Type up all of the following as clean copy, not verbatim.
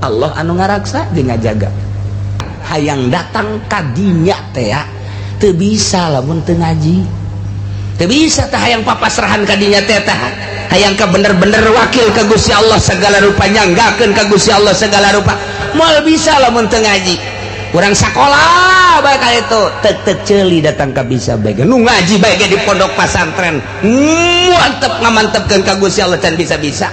Allah anu ngaraksa jeung ngajaga. Hayang datang ka dinya teh ya teu bisa lamun teu ngaji. Teu bisa teh hayang papasrahan ka dinya teh tah. Hayang ka bener-bener wakil ka Gusti Allah segala rupa, nyanggakeun ka Gusti Allah segala rupa. Moal bisa lamun teu ngaji. Urang sakola bae ka itu tek-tek ceuli datang ka bisa bae. Nu ngaji bae ge di pondok pasantren. Mantep ngamantepkeun ka Gusti Allah can bisa-bisa.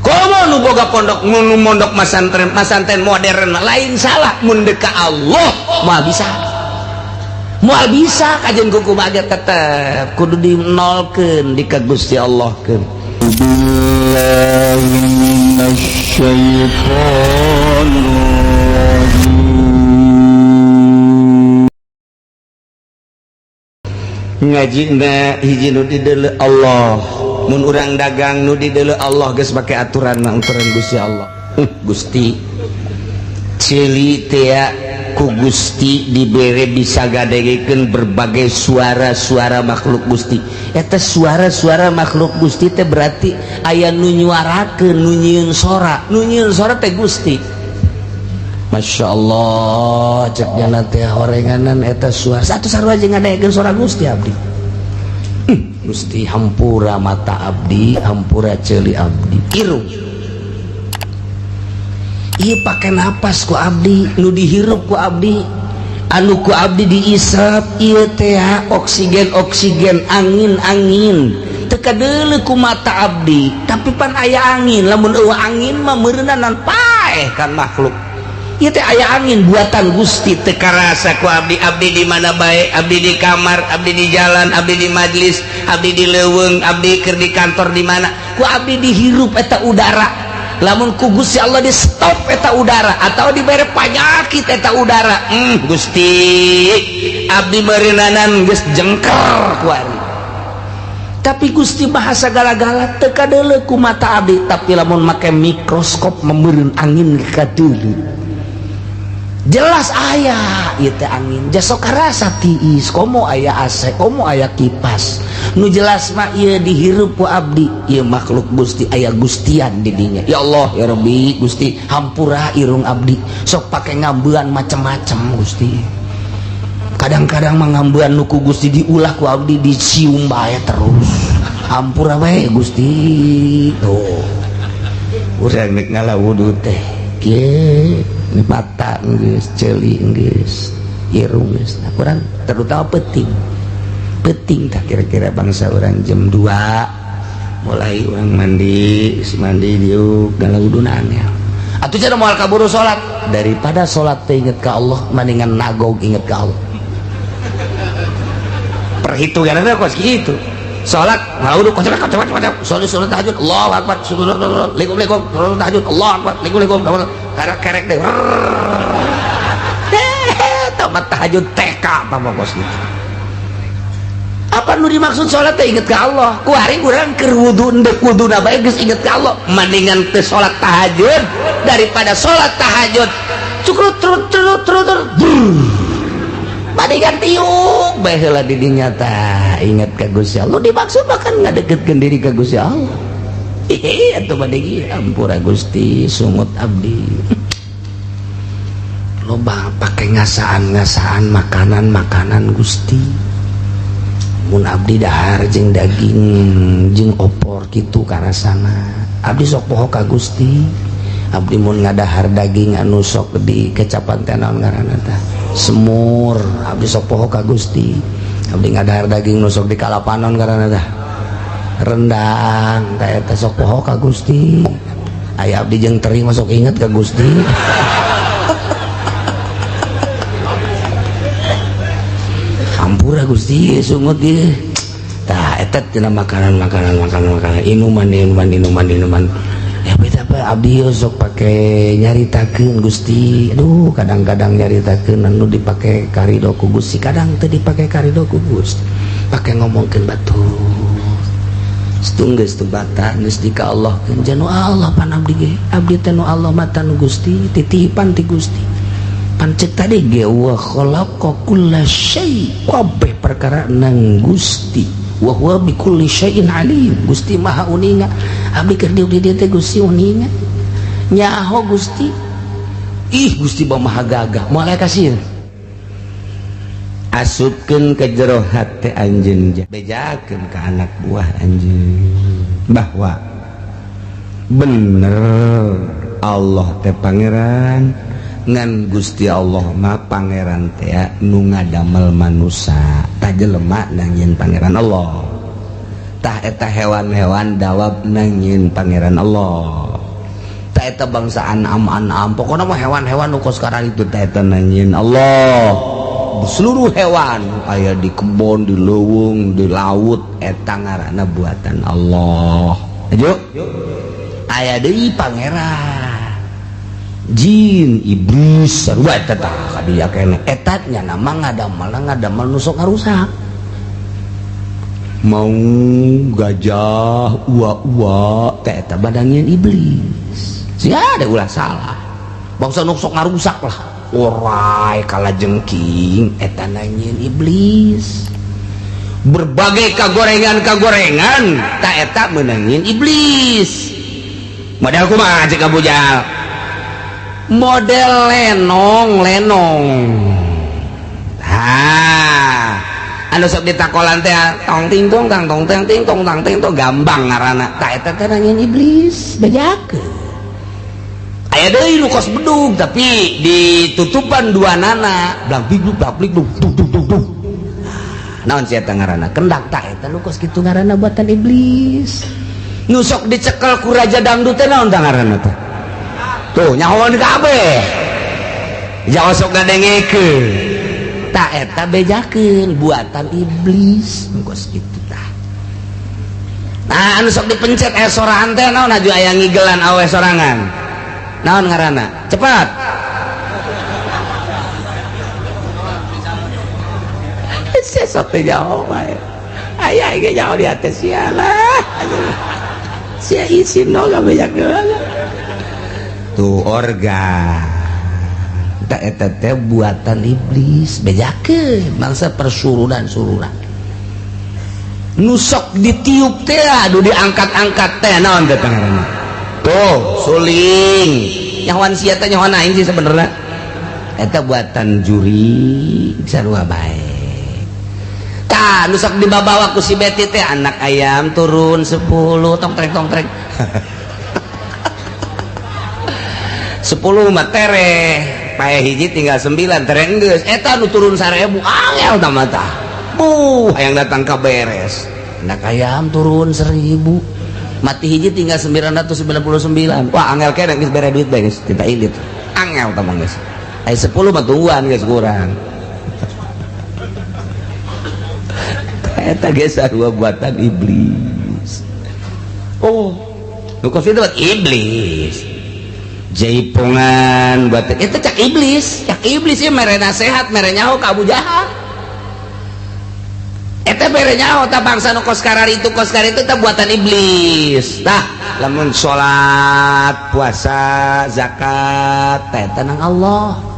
Komo nu boga pondok nu mondok masantren, masantren modern lain salah mun deuk ka Allah moal bisa. Moal bisa kajeun kuku mah ge tetep kudu dinolkeun di ka Gusti Allah keun. Billahi minasyaitonir rajim. Ngajina hiji nu dideuleu Allah, mun urang dagang nu dideuleu Allah geus make aturan mah aturan Gusti Allah. Gusti ceuli teh ku Gusti dibere bisa gadegekeun berbagai suara-suara makhluk Gusti. Eta suara-suara makhluk Gusti teh berarti aya nu nyuarakeun, nu nyieun sora, nu nyieun sora teh Gusti. Masya Allah, cek jana teh horenganan eta suara satu sarua jeung ngadegekeun suara Gusti abdi. Gusti hampura mata abdi, hampura ceuli abdi, irung. Ieu pake napas ku abdi, nu dihirup ku abdi, anu ku abdi diisap ieu teh oksigen-oksigen, angin-angin. Teu kadeuleu ku mata abdi, tapi pan aya angin, lamun eueuh angin mah meureunanan paeh kan makhluk. Ieu teh aya angin buatan Gusti teu karasa ku abdi, abdi di mana bae, abdi di kamar, abdi di jalan, abdi di majlis, abdi di leuweung, abdi keur di kantor di mana, ku abdi dihirup eta udara. Lamun ku Gusti Allah di stop eta udara atau dibere panyakit eta udara, Gusti abdi meureunnanan geus jengker ku ari. Tapi Gusti maha sagala-gala teu kadeuleu ku mata abdi, tapi lamun make mikroskop meureun angin kadeuleu. Jelas aya ieu teh angin, jasok karasa tiis, komo aya AC, komo aya kipas. Nu jelas mah ieu dihirup ku abdi, ieu makhluk Gusti aya gustian di dinya. Ya Allah ya Rabbi Gusti hampura irung abdi, sok pake ngambean macem-macem Gusti. Kadang-kadang mah ngambean nu ku Gusti diulah ku abdi dicium bae terus. Hampura bae Gusti. Tuh. Urang nek ngala wudu teh kieu mata geus, ceuli geus, irung geus. Nah, kurang terutama penting. Penting tak kira-kira bangsa orang jam 2 mulai orang mandi, mandi diuk ngala wudunan ya. Atuh cenah moal kaburu salat, daripada salat teh inget ka Allah mendingan nagog inget ka Allah. Perhitunganna kos kitu. Salat ngala wudu kocok kocok kocok, salat salat tahajud Allahu akbar, likum likum, salat tahajud Allahu akbar, likum likum, karek kerek deh. Tamat tahajud TK apa kos gitu. Apa nu dimaksud salat teh inget ka Allah? Ku hari urang keur wudu ndek wuduna bae geus inget ka Allah. Mendingan teu salat tahajud daripada salat tahajud cukrut trut trut trut trut. Mendingan tiuk bae heula di dinya tah inget ka Gusti Allah. Nu dimaksud mah kan ngadeukeutkeun diri ka Gusti Allah. Hehe atuh bade ampura Gusti sungut abdi. Loba pake ngasaan-ngasaan makanan-makanan Gusti. Mun abdi dahar jeung daging jeung opor kitu karasana. Abdi sok poho ka Gusti. Abdi mun ngadahar daging anu sok di kecapan teh naon ngaranna tah? Semur. Abdi sok poho ka Gusti. Abdi ngadahar daging nu sok di kalapanon ngaranna tah? Rendang tah eta sok poho ka Gusti. Aya abdi jeung teri mah sok inget ka Gusti. Ampura Gusti sungut ieu. Tah eta tina makanan-makanan makanan-makanan inuman inuman inuman inuman. Ya beda apa abdi sok pake nyaritakeun Gusti. Aduh kadang-kadang nyaritakeun anu dipake karido ku Gusti, kadang teu dipake karido ku Gusti. Pake ngomongkeun batur. Setung geus teu bata geus di ka Allah keun janu Allah pan abdi ge. Abdi teh nu Allah mata nu Gusti, titipan ti Gusti. Pan ceuk tadi ge wa khalaqa kulla syai, kabeh perkara nang Gusti. Wa huwa bi kulli syai'in alim. Gusti Maha uninga. Abdi keur diuk di dieu teh Gusti uninga. Nyaho Gusti. Ih Gusti maha gagah, moal aya kasieun. Asupkeun ke jero hate anjeun, bejakeun ka anak buah anjeun bahwa bener Allah teh pangeran, ngan Gusti Allah mah pangeran teh nu ngadamel manusa, tah jelema nangieun pangeran Allah, tah eta hewan-hewan dawab nangieun pangeran Allah, tah eta bangsa anam-anam pokona mah hewan-hewan nu kos sekarang itu tah eta nangieun Allah. Seluruh hewan aya di kebon, di leuweung, di laut eta ngaranna buatan Allah. Ayo aya deui pangeran jin, iblis sarua eta tah kadieu keneh. Eta nya nama ngadamel nu sok ngarusak. Mau gajah ua-ua teh eta badangieun iblis. Sia ada ulah salah. Bangsa nu sok ngarusak lah. Orai kalajengking eta nangieun iblis. Berbagai kagorengan-kagorengan ta eta meunangin iblis. Model kumaha cek Abu Jahal? Model lenong-lenong. Ha, anu sok ditakolan teh tong ting tong tang tong tang ting tong tang ting tong gambang ngaranna. Ta eta teh nangieun iblis, bejakeun. Aya deui nu kos bedug tapi ditutupan dua nana blang big blang big dung dung dung dung. Naon sia eta ngaranna? Kendak. Ta eta nu kos kitu ngaranna buatan iblis. Nu sok dicekel ku raja dangdut teh naon tah ngaranna teh? Tuh nyahoan kabeh. Jangan sok ngadengekeun. Ta eta bejakeun buatan iblis nu kos kitu tah. Nah anu sok dipencet aya sorangan teh naon aju aya ngigelan awe sorangan. Naon ngaranna? Cepat. Sesok teh jauh bae. Aya ge jauh di atas sia lah. Sia isin no gabejakeun. Tuh organ. Ta eta teh buatan iblis, bejakeun bangsa persurunan-surunan. Nu sok ditiup teh aduh diangkat-angkat teh naon teh ngaranna? Tuh suling. Nyahoan sia teh nyahoan aing sih sebenarnya. Eta buatan juri sarua bae. Tah nu sok dibabawa ku si Beti teh anak ayam turun 10 tong trek tong trek. 10 mah tereh, pae hiji tinggal 9 tereh geus. Eta nu turun 1000 angel tah mah tah. Buh, hayang datang ka beres. Anak ayam turun 1000. Mati hiji tinggal 999. Wah angel kene geus bere duit bae geus kita ilit. Angel tah mah geus. Aya 10 mah tungguan geus kurang. Eta geus sarua buatan iblis. Oh, nu kos itu buat iblis. Jaipongan buatan eta cak iblis. Cak iblis ieu mere nasehat, mere nyaho ka Abu Jahal. Eta bere nyaho tah bangsa nu kos kararitu teh buatan iblis. Tah lamun salat, puasa, zakat teh eta nang Allah.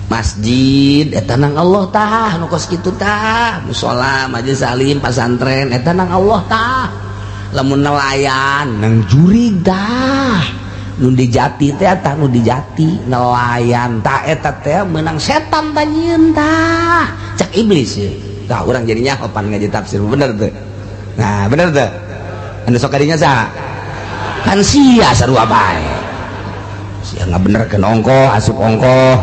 Masjid eta nang Allah tah nu kos kitu tah, musala, majelis salim, pasantren eta nang Allah tah. Lamun nelayan nang jurig tah. Nu dijati teh tah nu dijati nelayan tah eta teh meunang setan tah nyieun tah. Cak iblis ye. Tah urang jadi nyaho pan ngaji tafsir bener teu. Nah, bener teu? Anu sok kadinya saha? Kan sia sarua bae. Sia ngabenerkeun ongkoh, asup ongkoh.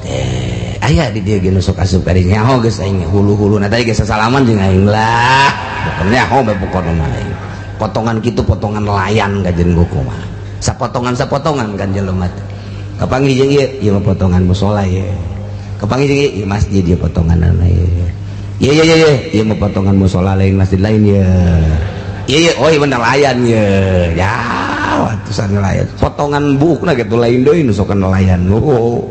Teh, aya di dieu ge nu sok asup kadinya nyaho geus aing hulu-hulu na tadi geus sasalaman jeung aing lah. Pokona nyaho bae pokona mah aing. Potongan kitu potongan nelayan kajen buku mah. Sapotongan-sapotongan kan jelema teh. Kapanggih jeung ieu, ieu mah potongan musala ye. Kapanggih jeung ieu masjid ieu potonganna ye. Ieu ieu ieu ieu mah potongan musala lain masjid lain ye. Ieu ieu oh ieu nelayan ye. Ya atusan nelayan. Potongan buukna kitu lain deui nu sok nelayan. Oh.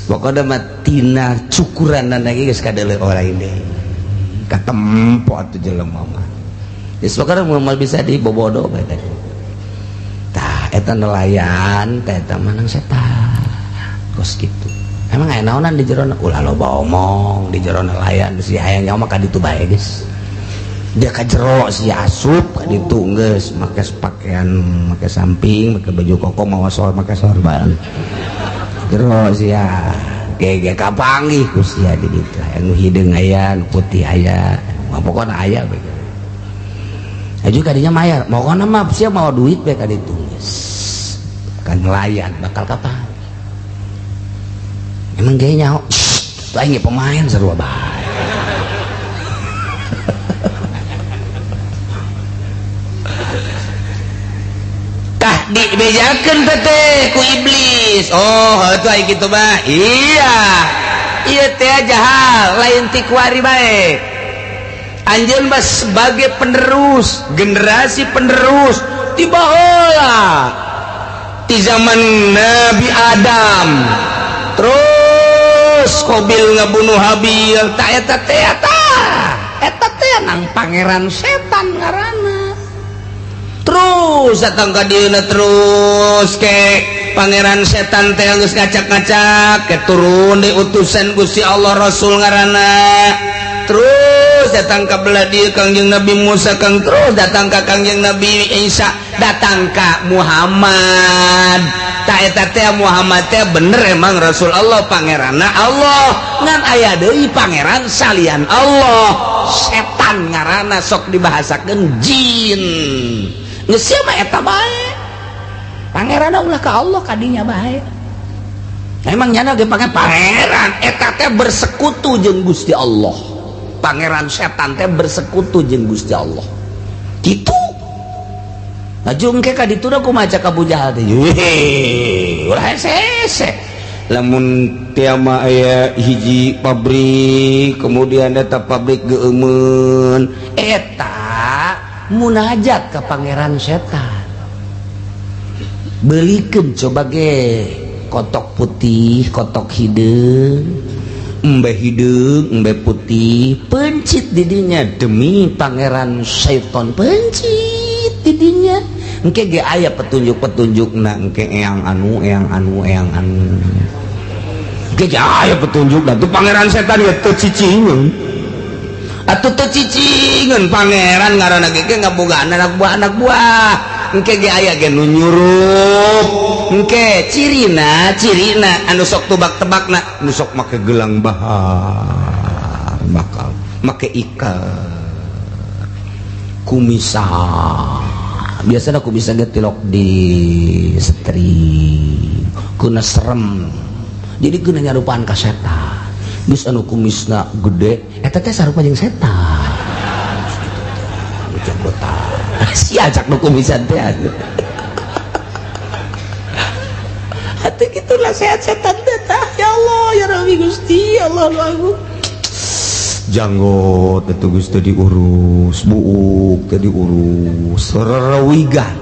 Pokona mah tina cukuranna ge geus kadeuleu lain deui. Katempo atuh jelema mah. Geus pokona moal bisa dibobodo bae teh. Tah eta nelayan teh eta mah nang setan. Kos kitu. Emang aya naonan di jero ulah loba omong di jero nelayan si hayang nyawa mah ka ditu bae geus. Dia ka jero si asup ka ditu geus make pakaian, make samping, make baju koko, mawa sor, make sorban. Jero sia ge kapanggih ku sia di ditu. Anu hideung aya, anu putih aya, pokona aya bae. Aju kadinya mayar, pokona mah sia mawa duit bae ka ditu geus. Kan nelayan bakal kapan? Emang ge nyaho, aing ge pemain sarua bae. Tah dibejakeun teh ku iblis. Oh, heuh aing kitu mah. Iya. Ieu teh jahal, lain ti kuari bae. Anjeun mah sebagai penerus, generasi penerus ti baheula. Ti zaman Nabi Adam. Terus Qabil ngabunuh Habil, tah eta teh tah. Eta teh nang pangeran setan ngaranna. Terus datang ka dieuna terus ke pangeran setan teh geus ngacak-ngacak ke turun di utusan Gusti Allah Rasul ngaranna. Terus datang ka belah dieu Kangjeng Nabi Musa, kang terus datang ka Kangjeng Nabi Isa, datang ka Muhammad. Ta eta teh Muhammad teh bener emang Rasul Allah, pangeranna Allah, ngan aya deui pangeran salian Allah, setan ngaranna sok dibahasakeun jin. Geus sia mah eta bae. Pangeranna ulah ka Allah kadinya bae. Emang nyana ge pangeran eta teh bersekutu jeung Gusti Allah. Pangeran setan teh bersekutu jeung Gusti Allah. Kitu. Laju engke ka ditu da kumaha cak Abu Jahal teh. Heuh, ulah hese-hese. Lamun tiama aya hiji pabrik, kemudian eta pabrik geueumeun, eta munajat ka pangeran setan. Belikeun coba ge kotok putih, kotok hideung, embe hideung, embe putih, pencit didinya demi pangeran setan, pencit didinya. Engke ge aya petunjuk-petunjukna, engke eyang anu, eyang anu, eyang anu. Engke ge aya petunjukna tuh pangeran setan ya teu cicingeun. Atuh teu cicingeun pangeran ngaranna ge ge ngabogaan anak buah anak buah. Engke ge aya ge nu nyurup. Engke cirina, cirina anu sok tebak-tebakna, nu sok make gelang bahar, bakal make ikat kumisan. Biasanya aku bisa getilok di string kuna serem, jadi kuna nyarupaan ka setan. Geus anu kumisna gede eta teh sarupa jeung setan. Janggotan si ajak nu kumisan teh atuh kitu lah sehat setan teh tah. Ya Allah ya Rabbi Gusti Allah lu janggot itu geus teu diurus, buuk teu diurus, rerewigan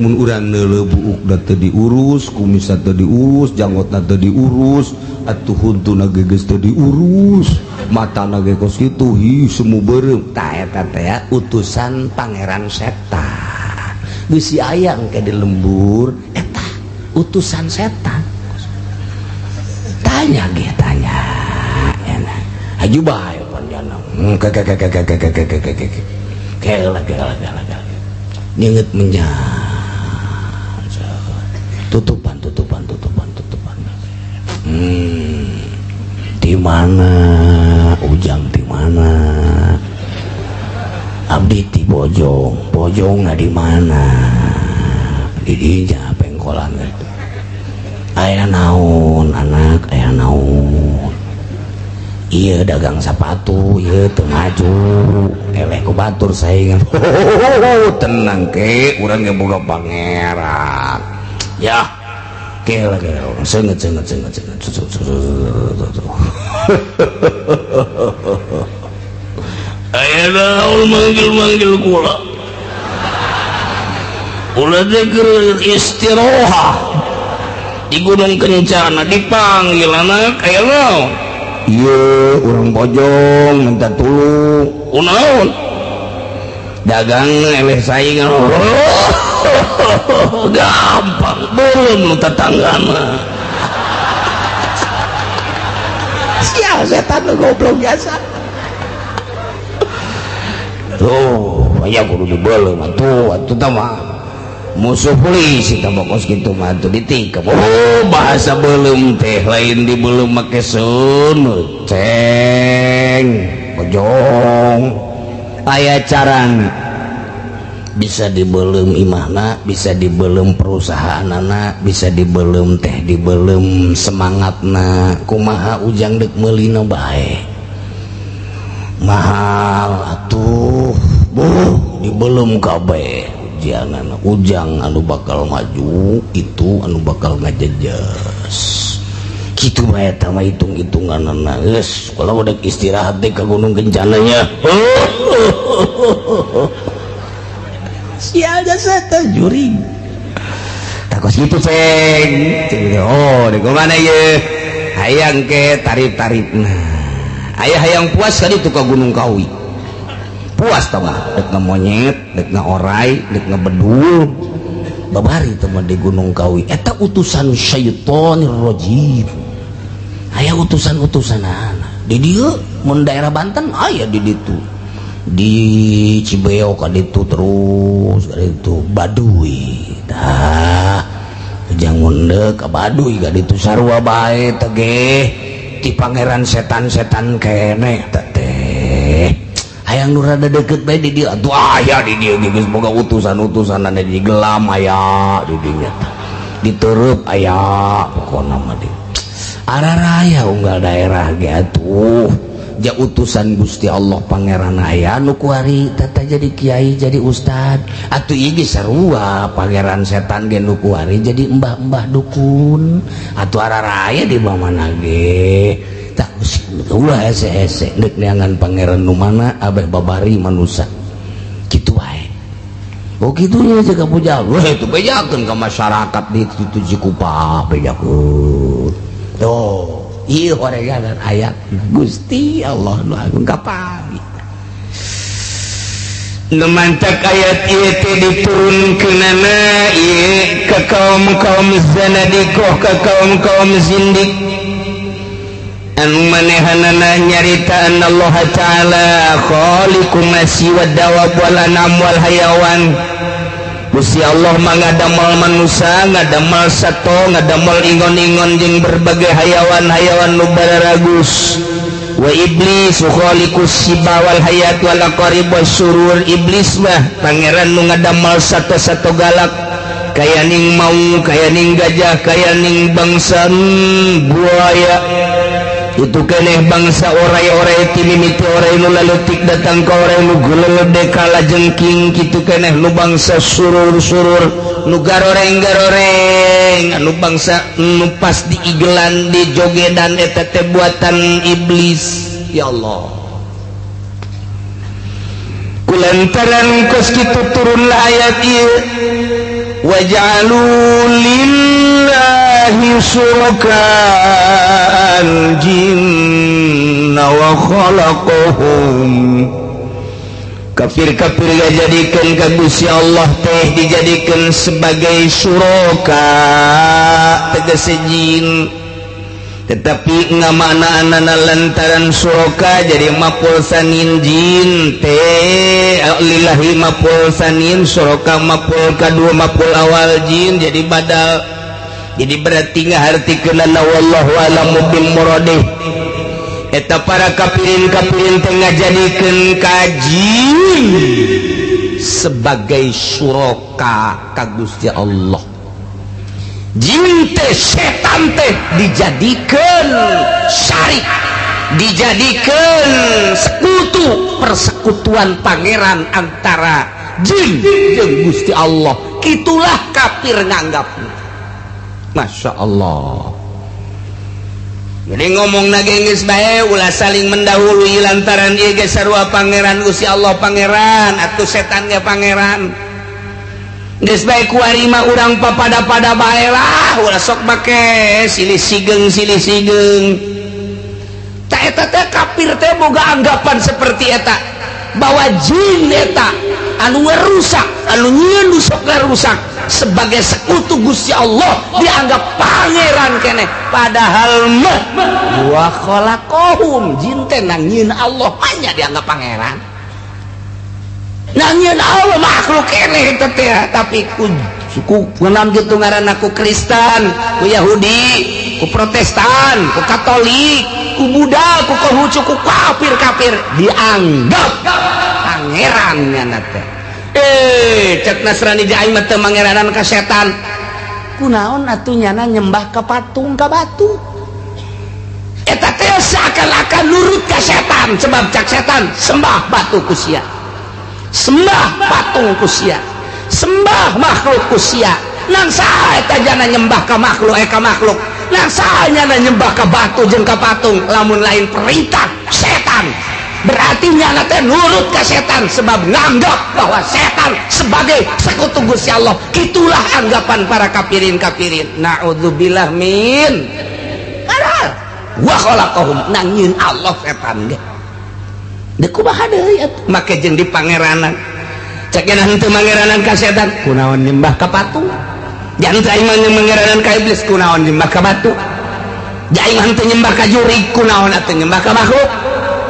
mun urang neuleuh buuk da teu diurus, kumisna teu diurus, janggotna teu diurus, atuh huntuna ge geus teu diurus, matana ge kos kitu, hi semu beureum. Tah eta teh utusan pangeran setan. Geus si aya engke di lembur eta utusan setan. Tanya ge tanya. Aju bae panjana. Kela kela kela kela. Nyeungeut menyan. Tutupan tutupan tutupan tutupan. Di mana Ujang, di mana? Abdi ti Bojong, Bojongna di mana? Di dinya pengkolan itu. Aya naon anak, aya naon? Iya dagang sepatu, iya teu maju, eleh ku batur saingan. Tenang ke, urang ge boga pangeran. Ya, ke lagi, seungeut seungeut seungeut seungeut. Aya naon manggil-manggil kula. Kula teh keur istirohah di Gunung Kencana dipanggil anak aya naon? Iya, urang Bojong minta tulung. Kunaon? Dagang eleh saingan. Gampang, belum lu tetanggana. Sial setan lu goblok biasa. Tuh, aya kudu dibeuleum atuh, atuh tah mah musuh polisi tah kos kitu mah atuh ditikep. Oh, bahasa beuleum teh lain dibeuleum make seuneu, ceng, bojong. Aya carana. Bisa dibeuleum imahna, bisa dibeuleum perusahaanana, bisa dibeuleum teh dibeuleum semangatna. Kumaha Ujang dek meulina bae. Mahal atuh, buh dibeuleum kabeh ujianana. Ujang anu bakal maju itu anu bakal ngajejes. Kitu bae eta mah hitung-hitunganana. Geus, kalau udah istirahat deh ke Gunung Kencananya. Sial jasa juring. Takos gitu ceng. Oh, di mana ye? Hayang ke tarif-tarif. Nah, ayah hayang puas kali itu ke Gunung Kawi. Puas tau mah, dek monyet, dek orai, dek ngebedul. Babari teh mah di Gunung Kawi. Eta utusan syaitonir rajim. Aya utusan-utusan anak. Di dieu mun daerah Banten aya di ditu. Di Cibeo ka ditu terus ka ditu Baduy. Tah, ujang munde ka Baduy ka ditu sarua bae teh ge. Ti pangeran setan-setan keneh teh teh. Hayang nu rada deket bae di dieu atuh aya di dieu geus boga utusan-utusan di gelam aya di dinya tah. Ditereup aya pokona mah di. Araraya unggal daerah ge atuh. Ja utusan Gusti Allah pangeran aya nu kuari tata jadi kiai jadi ustad atuh ieu ge sarua pangeran setan ge nu kuari jadi embah-embah dukun atuh araraya di mana ge tah ulah hese-hese deuk neangan pangeran nu mana abeh babari manusa kitu wae. Oh kitu nya jaga puja weh itu bejakeun ka masyarakat di situ Cikupa bejakeun. Oh ieu horegan ayat Gusti Allah nu agung kapali. Nu mantak ayat ieu teh diturunkeunana ieu ka kaum-kaum zanadiqah, ka kaum-kaum zindik anu manehanana nyarita Allah Ta'ala khaliqu masi wad dawab wal anam wal hayawan. Gusti Allah mah ngadamel manusia, ngadamel sato, ngadamel ingon-ingon jeung berbagai hayawan-hayawan nu bararagus. Wa iblis khaliqus siba wal hayat wal aqarib wasyurur. Iblis mah pangeran nu ngadamel sato-sato galak, kaya ning mau, kaya ning gajah, kaya ning bangsa buaya. Itu keneh bangsa orai-orai ti mimiti orai nu laletik datang ka orai nu gulelede kalajengking. Kitu keneh nu bangsa surur-surur nu garoreng-garoreng anu bangsa nu pas diigelan dijogedan eta teh buatan iblis. Ya Allah, kulantaran kos kitu turunlah ayat ieu waj'alu lillahi syuraka al-jinna wa khalaqahum. Kafir-kafir dijadikan ka Gusti Allah teh dijadikan sebagai syuraka tegese jin, tetapi ngamaknaanana lantaran syuraka jadi maf'ul sanin jin teh lillahi maf'ul sanin syuraka maf'ul kadua maf'ul awal jin jadi badal, jadi berarti ngahartikeunana wallahu a'lamu bil muradih. Eta para kafirin-kafirin teh ngajadikeun ka jin sebagai syuraka ka Gusti Allah. Jin teh setan teh dijadikeun syarik, dijadikeun sekutu, persekutuan pangeran antara jin jeung Gusti Allah. Kitulah kafir nganggapna. Masya Allah. Jadi ngomong nage geus bae ulah saling mendahului lantaran ieu ge sarua pangeran Gusti Allah pangeran atuh setan ge pangeran. Geus bae kuari mah urang papada-pada bae lah, ulah sok make silih sigeng silih sigeng. Ta eta teh kafir teh boga anggapan seperti eta bahwa jin eta anu ngerusak, anu nyieun nu sok ngarusak sebagai sekutu Gusti Allah dianggap pangeran keneh, padahal mah wa khalaqahum jin teh nang nyieun Allah mah dianggap pangeran. Nangieun Allah makhluk keneh eta teh, tapi ku suku kunaon kitu ngaranna, ku Kristen, ku Yahudi, ku Protestan, ku Katolik, ku Buddha, ku Konghucu, ku kafir-kafir dianggap pangeran nyana teh. Eh, cek Nasrani di aing mah teu mangeranan ka setan. Kunaon atuh nyana nyembah ka patung, ka batu? Eta teh seakan-akan nurut ka setan, sebab cak setan sembah batu ku sia, sembah patung ku sia, sembah makhluk ku sia. Nang saha eta jana nyembah ka makhluk, eh, ka makhluk? Nang saha nyana nyembah ka batu jeung ka patung lamun lain perintah setan? Berarti nyana teh nurut ka setan, sebab nganggap bahwa setan sebagai sekutu Gusti Allah. Itulah anggapan para kafirin kafirin. Naudzubillah min. Wa khalaqahum, nangieun Allah setan ge. Deuk kumaha deui atuh? Make jeung di pangeranan. Cek nya henteu mangeranan ka setan, kunaon nyembah ka patung? Jangan aing mah mangeranan ka iblis, kunaon nyembah ka batu? Aing mah henteu nyembah ka jurig, kunaon atuh nyembah ka makhluk?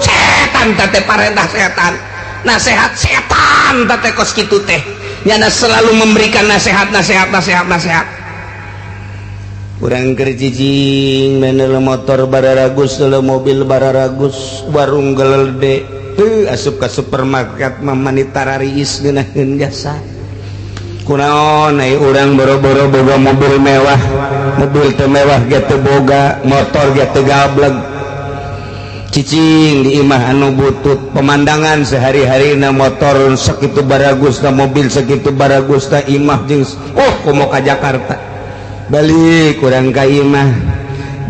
Setan teh parentah setan. Nasihat setan teh kos kitu teh. Nyana selalu memberikan nasihat, nasihat, nasihat, nasihat. Urang keur cicing menel motor bararagus, mobil bararagus, warung gelede, teu asup ka supermarket mah mani tarariis ngeunaheun jasa. Kunaon ai urang boro-boro boga mobil mewah, mobil teu mewah ge teu boga, motor ge teu gableg. Cicing di imah anu butut, pemandangan sehari-hari na motor sakitu baragus na, mobil sakitu baragus na, imah jeung oh komo ka Jakarta. Balik kurang ka imah,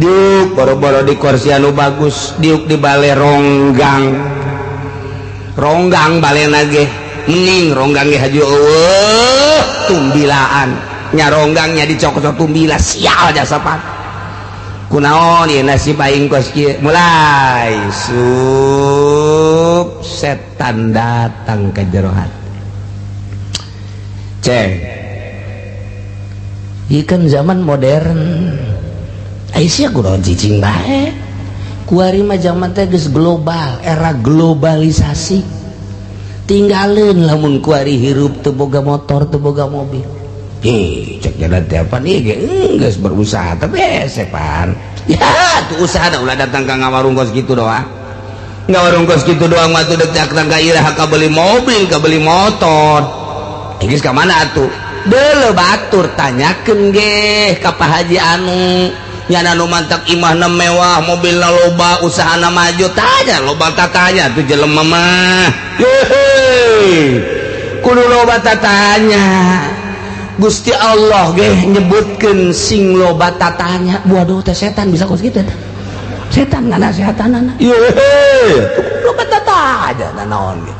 diuk boro-boro di kursi anu bagus, diuk di bale ronggang, ronggang balena ge mending ronggang ge haju eueuh tumbilaan nya, ronggangnya dicokot tumbila, sial jasa pan. Kunaon ieu nasib aing kos kieu? Mulai sup setan datang ke jero hati. Ceng. Ieu kan zaman modern. Aisyah kunaon cicing bae? Kuari mah zaman teh geus global, era globalisasi. Tinggalin lamun kuari hirup teu boga motor, teu boga mobil. Hi, cek jalan teh apa nih ge geus berusaha tapi hese pan. Ya, tuh usaha da ulah datang ka ngawarung kos kitu doang. Ngawarung kos kitu doang mah tuh dek datang ka iraha ka beli mobil, ka beli motor. Geus ka mana atuh? Deuleu batur, tanyakeun ge ka Pak Haji anu nyana nu mantak imahna mewah, mobilna loba, usahana maju, tanya loba tatanya tuh jelema mah. Hehe. Kudu loba tatanya. Gusti Allah ge nyebutkeun sing loba tatanya. Waduh, teh setan bisa kos kitu teh. Setan nganasehatanana. Yehe, loba tatanya naon ge.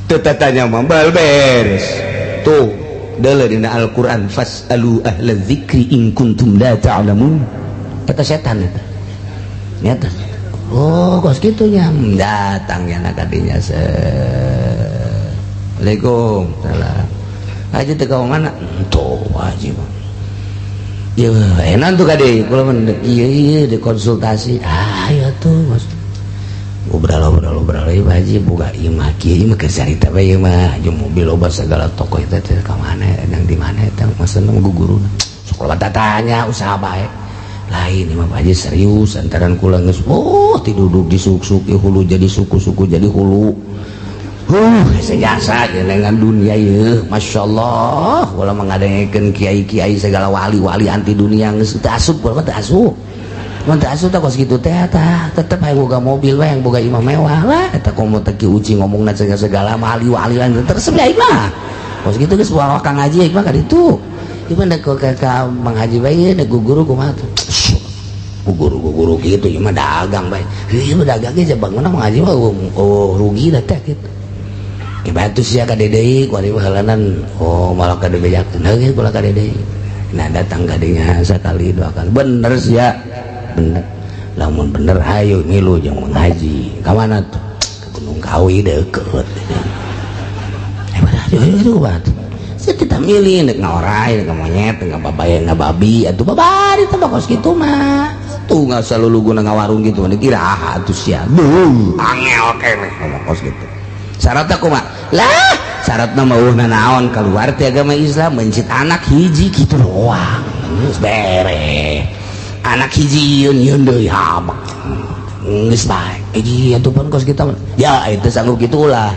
Teu tatanya mah bal beres. Tuh, deuleu dina Al-Qur'an, fas'alu ahla dzikri in kuntum la ta'lamun. Eta setan eta. Nyata. Oh, kos kitu nya. Datang nya kadinya se. Assalamualaikum. Salam. Haji teh ka mana? Tuh, haji mah. Ya, enak tuh kade. Kula mah ieu ieu di konsultasi. Ah, ya tuh, Mas. Ngobrol ngobrol ngobrol ieu Pak Haji boga ieu mah kieu, ieu mah keur carita bae ieu mah. Jeung mobil loba segala toko eta teh ka mana, nang di mana eta maksudna guguruna. Sok loba tatanya usaha bae. Lain ieu mah Pak Haji, serius antaran kula geus oh tiduduk di suk-suk hulu jadi suku-suku jadi hulu. Sejasa dengan dunia ieu, Masya Allah, kula mengadengekeun kiai-kiai segala wali-wali anti dunia geus teu asup, kula mah teu asup. Mun teu asup teh kos kitu teh tah, tetep hayang boga mobil we, hayang boga imah mewah lah. Eta komo teh Ki Uci ngomongna segala wali-wali lain terus aing mah. Kos kitu geus bawa Kang Haji aing mah ka ditu. Ieu mah ka Mang Haji bae dek guru kumaha tuh. Guru-guru gitu ieu mah dagang bae. Ieu mah dagang ge bangunna Mang Haji mah oh, rugi dah teh gitu. Bantu sia ka deui kuari halanan, oh malah ka dibejakeun heuh kula ka deui. Nah, datang ka dinya sakali dua kali, bener sia, bener. Lamun bener hayu ngilu jeung Mang Haji. Ka mana tuh? Ke Gunung Kawi deukeut. Eh, bener itu batu. Saya tidak milih nek ngaorai, nek monyet, nek babae, babi atuh babari teh kos kitu mah. Tuh nggak selalu guna ngawarung gitu, dikira ah atuh sia. Duh, angel keneh ngomong kos gitu. Syaratnya kumaha? Lah, syaratna mah eueuh naon keluar ti agama Islam mencit anak hiji kitu doang. Geus bere. Anak hiji yeun yeun deui habak. Geus bae. Hiji atuh pun kos kita. Ya itu sanggup gitulah.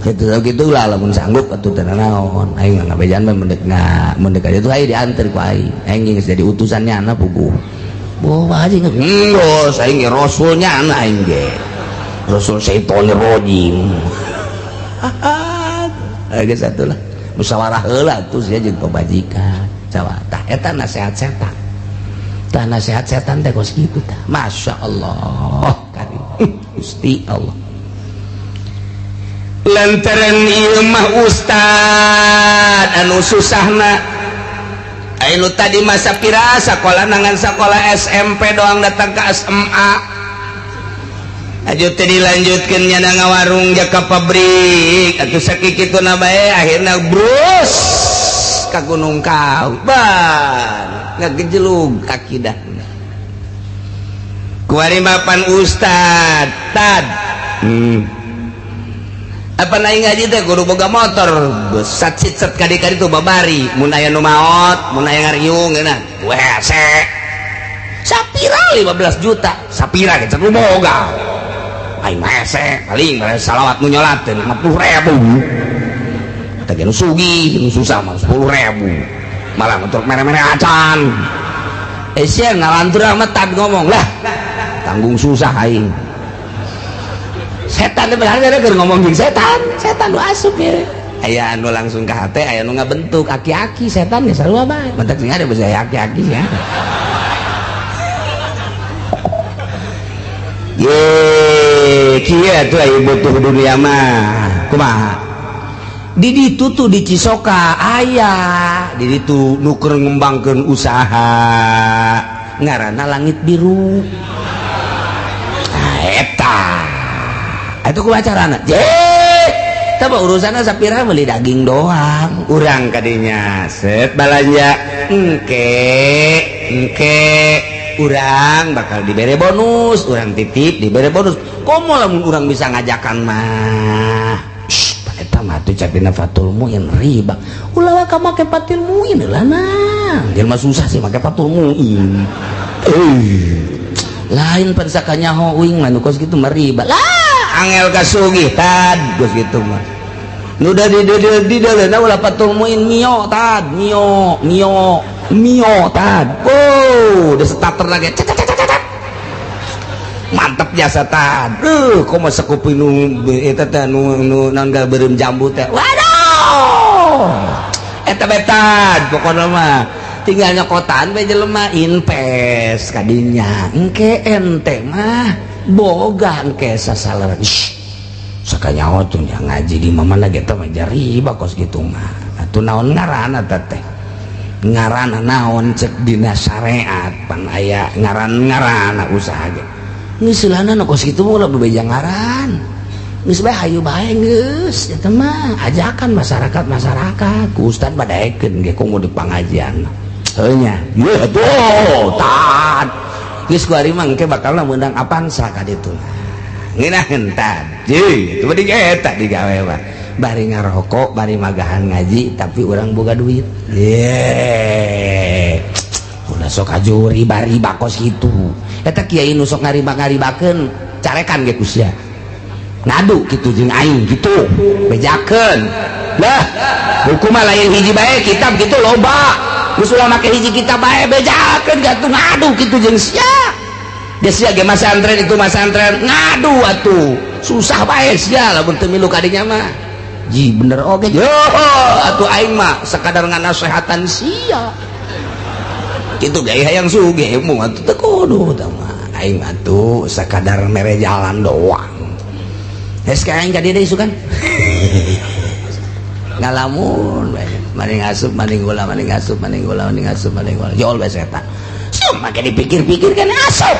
Gitu gitulah lamun sanggup atuh teu naon. Aing mah ngabejaan mah mendek mendek aja tuh aing diantar ku aing. Aing geus jadi utusannya anak puguh. Boh haji geus aing ge rasulnya anak aing ge. Rasul syaitonir rajim. Geus atuh lah. Musyawarah heula atuh sia jeung pamajikan. Sawa tah eta nasihat setan. Tah nasihat setan teh kos kitu tah. Masya Allah karim. Gusti Allah. Lantaran ieu mah ustad anu susahna anu tadi masa pira sakola nangan sakola SMP doang datang ke SMA aju teh dilanjutkeun nya ngawarung ja ka pabrik atuh sakituna bae akhirna brus ka Gunung Kawi ban ngagejelug akidahna kuari mapan ustad tad apa naik ngaji teh kudu boga motor sat sit set kadi-kadi tuh babari mun aya nu maot mun aya ngariung geuna wese sapira 15 juta sapira ge nu boga aing mah hese paling mere salawat nu nyolat teh 50.000 teh nu sugih nu susah mah 10.000 malah untuk mere-mere acan sia ngalantur amat tad ngomong lah tanggung susah aing setan berharga keur ngomong jeung setan setan nu asup ya aya anu langsung ka hate aya nu ngabentuk aki-aki setan ge sarua bae mentak sing ada bisa aki-aki ya ye kieu atuh aya butuh dunia mah kumaha di ditu tuh di Cisoka aya di ditu nu keur ngembangkeun usaha ngaranna Langit Biru nah eta itu ku acarana je tah urusanna sapira beli daging doang urang kadinya set balanja engke engke urang bakal dibere bonus urang titip dibere bonus komo lamun urang bisa ngajakan mah eta mah tuh capina Fatul Muin riba ulah ka make Fatul Muin lah nah jelema susah sih make Fatul Muin lain pan sakanyaho uing mah nu kos kitu mah riba lah angel kasugih tad geus kitu mah nu da di di ulah Fatul Muin mio tad mio mio mio tad oh udah starter lagi mantep jasa tad komo sakuping nu eta teh nu naon beureum jambu teh waduh eta bae tad pokona mah tinggal nyokotan bae jelema invest kadinya engke ente mah boga engke sasalaran sakanyaho tuh ngaji di mana ge teh mah riba kos kitu mah atuh naon ngaranna teh ngaranna naon cek dina syariat pan aya ngaran-ngaranna usaha ge geus silana nu kos kitu mah ulah bebeja ngaran geus bae hayu bae geus eta mah ajakan masyarakat-masyarakat ku ustad badaekeun ge komo di pangajian heuh nya yeuh atuh tad geus ku ari mah engke bakalna meunang Avanza ka ditu ngeunaheun tad jeung itu mah eta digawe mah bari ngarokok bari magahan ngaji tapi urang boga duit ye ulah sok aju riba-riba kos kitu eta kiai nu sok ngariba-ngaribakeun carekan ge ku sia ngadu kitu jeung aing kitu bejakeun lah buku mah lain hiji bae kitab kitu loba geus ulah make hiji kitab bae bejakeun gatuh ngadu kitu jeung sia geus sia ge masantren itu masantren ngadu atuh susah bae sia lamun teu milu ka dinya mah ji bener oge yo atuh aing mah sakadar nganasehatan sia kitu ge hayang sugih mung atuh teu kudu tah mah aing mah tuh sakadar mere jalan doang geus ka aing ka dieu deui sugan ngalamun bae maning asup maning gula maning asup maning gula maning asup maning gula jol bae setan sia make dipikir-pikir kan asup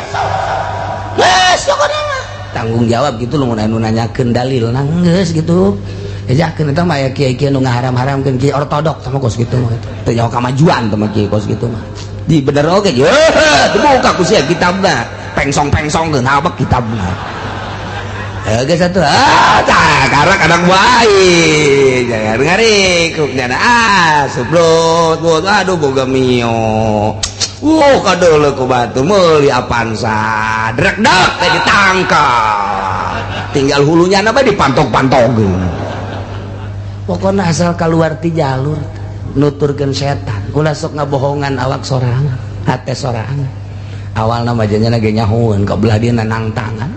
geus pokona mah tanggung jawab gitu lamun anu nanyakeun dalil geus gitu ejakeun eta mah aya kiai-kiai nu ngaharam-haramkeun kiai ortodok sama kos kitu mah teu nyaho kamajuan teh mah kiai kos kitu mah di bener oge yeuh dibuka ku sia kitabna pengsong-pengsongkeun habek kitabna. Oke satu, ah, karena kadang baik, jangan ngarik, nyana ah, sublot, bot, aduh boga Mio, wow, kadeuleu ku batu meuli Avanza, drek dak teh ditangkap, tinggal hulunya napa dipantok-pantok. Pokoknya asal keluar ti jalur, nuturkeun setan, ulah sok ngabohongan awak sorangan, hate sorangan. Awalna mah janya ge nyahoeun ka belah dia nangtangan.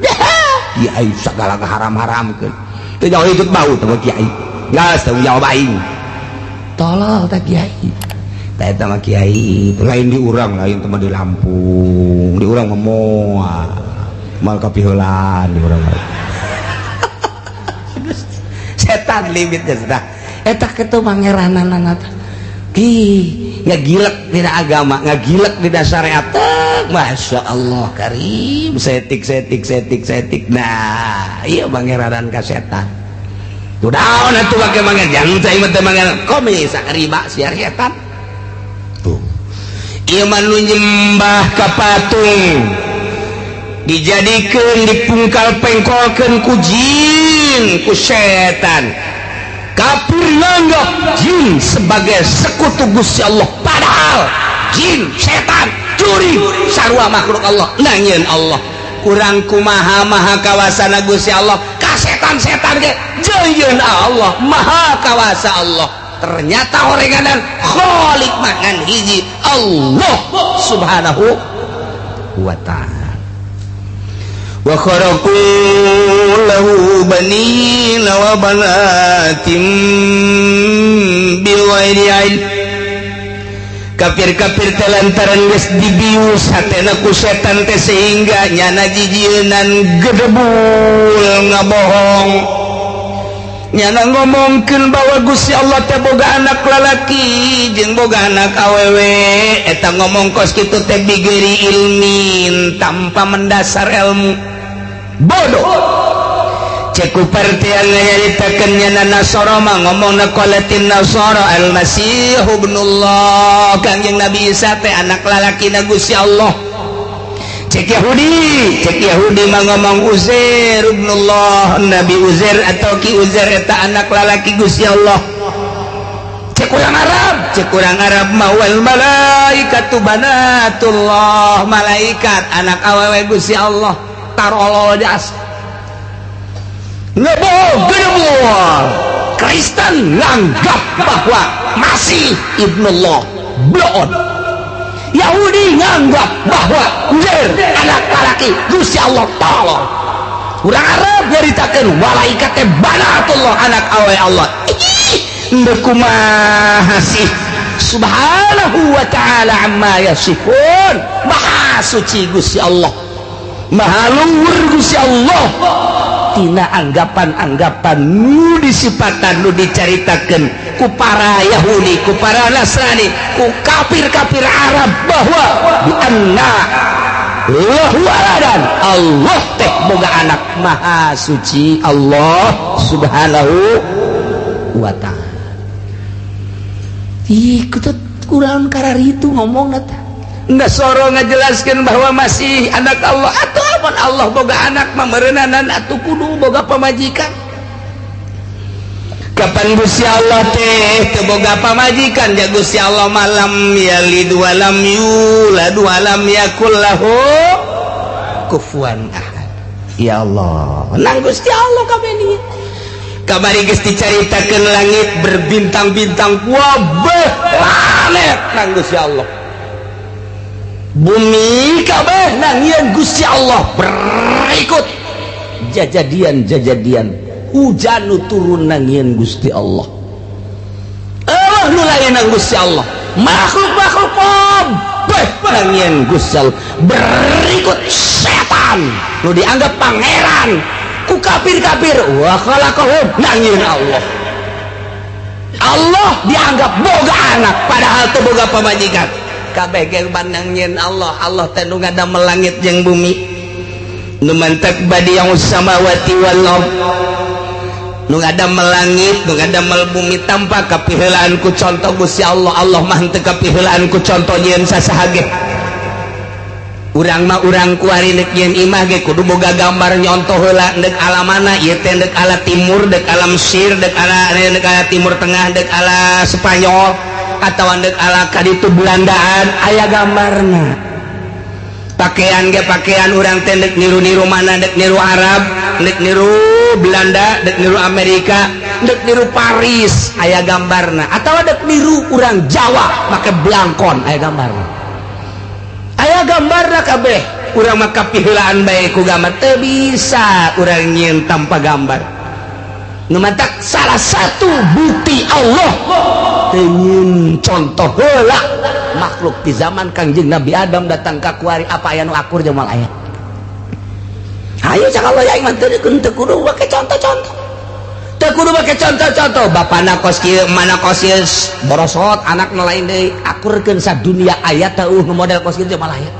Kiai segala keharam-haramkeun. Teu jauh ikut bau teh kiai. Gas tanggung jawab aing. Tolol teh kiai. Tah eta mah kiai, lain di urang, lain teh mah di Lampung, di urang mah moal. Moal kapiheulaan di urang mah. Setan limitnya sudah. Eta kitu mangerananana teh. Ih, ngagilek dina agama, ngagilek dina syariat. Masya Allah karim, setik setik setik setik. Nah, iya mangeranan ka setan. Tuh daun atuh make manger, jangan saya mah teh manger komis riba siar setan. Tuh. Ieu mah nu nyembah ka patung. Dijadikeun dipungkal pengkolkeun ku jin, ku setan. Kafir nganggap jin sebagai sekutu Gusti Allah, padahal jin, setan, curi sarua makhluk Allah. Nangieun Allah kurang kumaha maha kawasana Gusti Allah ka setan-setan ge jeuyeun Allah maha kawasa Allah. Ternyata orenganan khalik mangan hiji Allah Subhanahu wa ta'ala. Wa kharaqu lahu banina wa banatin bighairi ilm. Kafir-kafir teh lantaran geus dibius hatena ku setan teh sehingga nyana jijieunan gedebul ngabohong. Nyana ngomongkeun bahwa Gusti Allah teh boga anak lalaki jeung boga anak awewe. Eta ngomong kos kitu teh bighairi ilmin, tanpa mendasar ilmu. Bodoh. Cek ku partian nyaritakeun nyana Nasara mah ngomongna qalatin Nasara al-Masih ibnullah, Kangjeng Nabi Isa teh anak lalakina Gusti Allah. Cek Yahudi mah ngomong Uzair ibnullah, Nabi Uzair atau Ki Uzair eta anak lalaki Gusti Allah. Cek urang Arab mah wal malaikatu banatullah, malaikat anak awewe Gusti Allah. Tarolol jas. Ngebohong gedebul. Kristen nganggap bahwa Masih ibnullah, bloon. Yahudi nganggap bahwa Uzair anak laki Gusti Allah, tolong. Urang Arab nyaritakeun malaikat teh banatullah, anak awe Allah. Ih, ndeu kumaha sih? Subhanahu wa ta'ala amma yasifun. Maha suci Gusti Allah, maha luhur Gusti Allah tina anggapan-anggapan nu disipatan, nu dicaritakeun ku para Yahudi, ku para Nasrani, ku kafir-kafir Arab bahwa bi anna lahu waladan, Allah teh boga anak. Maha suci Allah Subhanahu wa ta'ala. Ih, kutut kurang kararitu ngomong teh. Nasoro ngajelaskan bahwa masih anak Allah atau amun Allah boga anak mah meureunanan atuh kudu boga pamajikan. Kapan Gusti Allah teh teu boga pamajikan? Ya Gusti Allah mah lam yalid wa lam yulad wa lam yakul lahu kufuwan ahad. Ya Allah, nang Gusti Allah kabeh ieu. Kamari geus dicaritakeun langit berbintang-bintang, wabeh planet nang Gusti Allah. Bumi kabeh nangieun Gusti Allah. Berikut jajadian-jajadian hujan nu turun nangieun Gusti Allah. Allah nu lain nang Gusti Allah, makhluk-makhluk kabeh nangieun Gusti Allah. Berikut setan nu dianggap pangeran ku kafir-kafir, wa khalaqahum nangieun Allah. Allah dianggap boga anak padahal teu boga pamajikan. Kabeh ge nangieun Allah. Allah teh nu ngadamel langit jeung bumi, nu mantak badi'us samawati wal ard, nu ngadamel langit, nu ngadamel bumi tanpa kapiheulaan ku contoh Gusti Allah. Allah mah henteu kapiheulaan ku contoh nyieun sasaha ge. Urang mah, urang kuari dek nyieun imah ge kudu boga gambar, nyontoh heula dek ala mana ieu teh, dek ala timur, dek ala Mesir, dek ala Timur Tengah, dek ala Spanyol atau dek ala kaditu Belandaan, aya gambarna. Pakaian ge, pakaian urang teh dek niru-niru mana, dek niru Arab, dek niru Belanda, dek niru Amerika, dek niru Paris, aya gambarna. Atau dek niru urang Jawa make blangkon, aya gambarna. Aya gambarna kabeh. Urang maka piheulaan bae ku gambar. Teu bisa urang nyieun tanpa gambar. Nu matak salah satu bukti Allah teu nyieun contoh heula makhluk di zaman Kangjeng Nabi Adam datang ka kuari. Apa aya nu akur jeung moal aya? Ayo cak Allah, ya iman teu teu kudu make contoh-contoh, teu kudu make contoh-contoh. Bapana kos kieu, mana kos ieu, borosot anak nu lain deui, akurkeun sadunia. Aya teu nu model kos kieu? Malah aya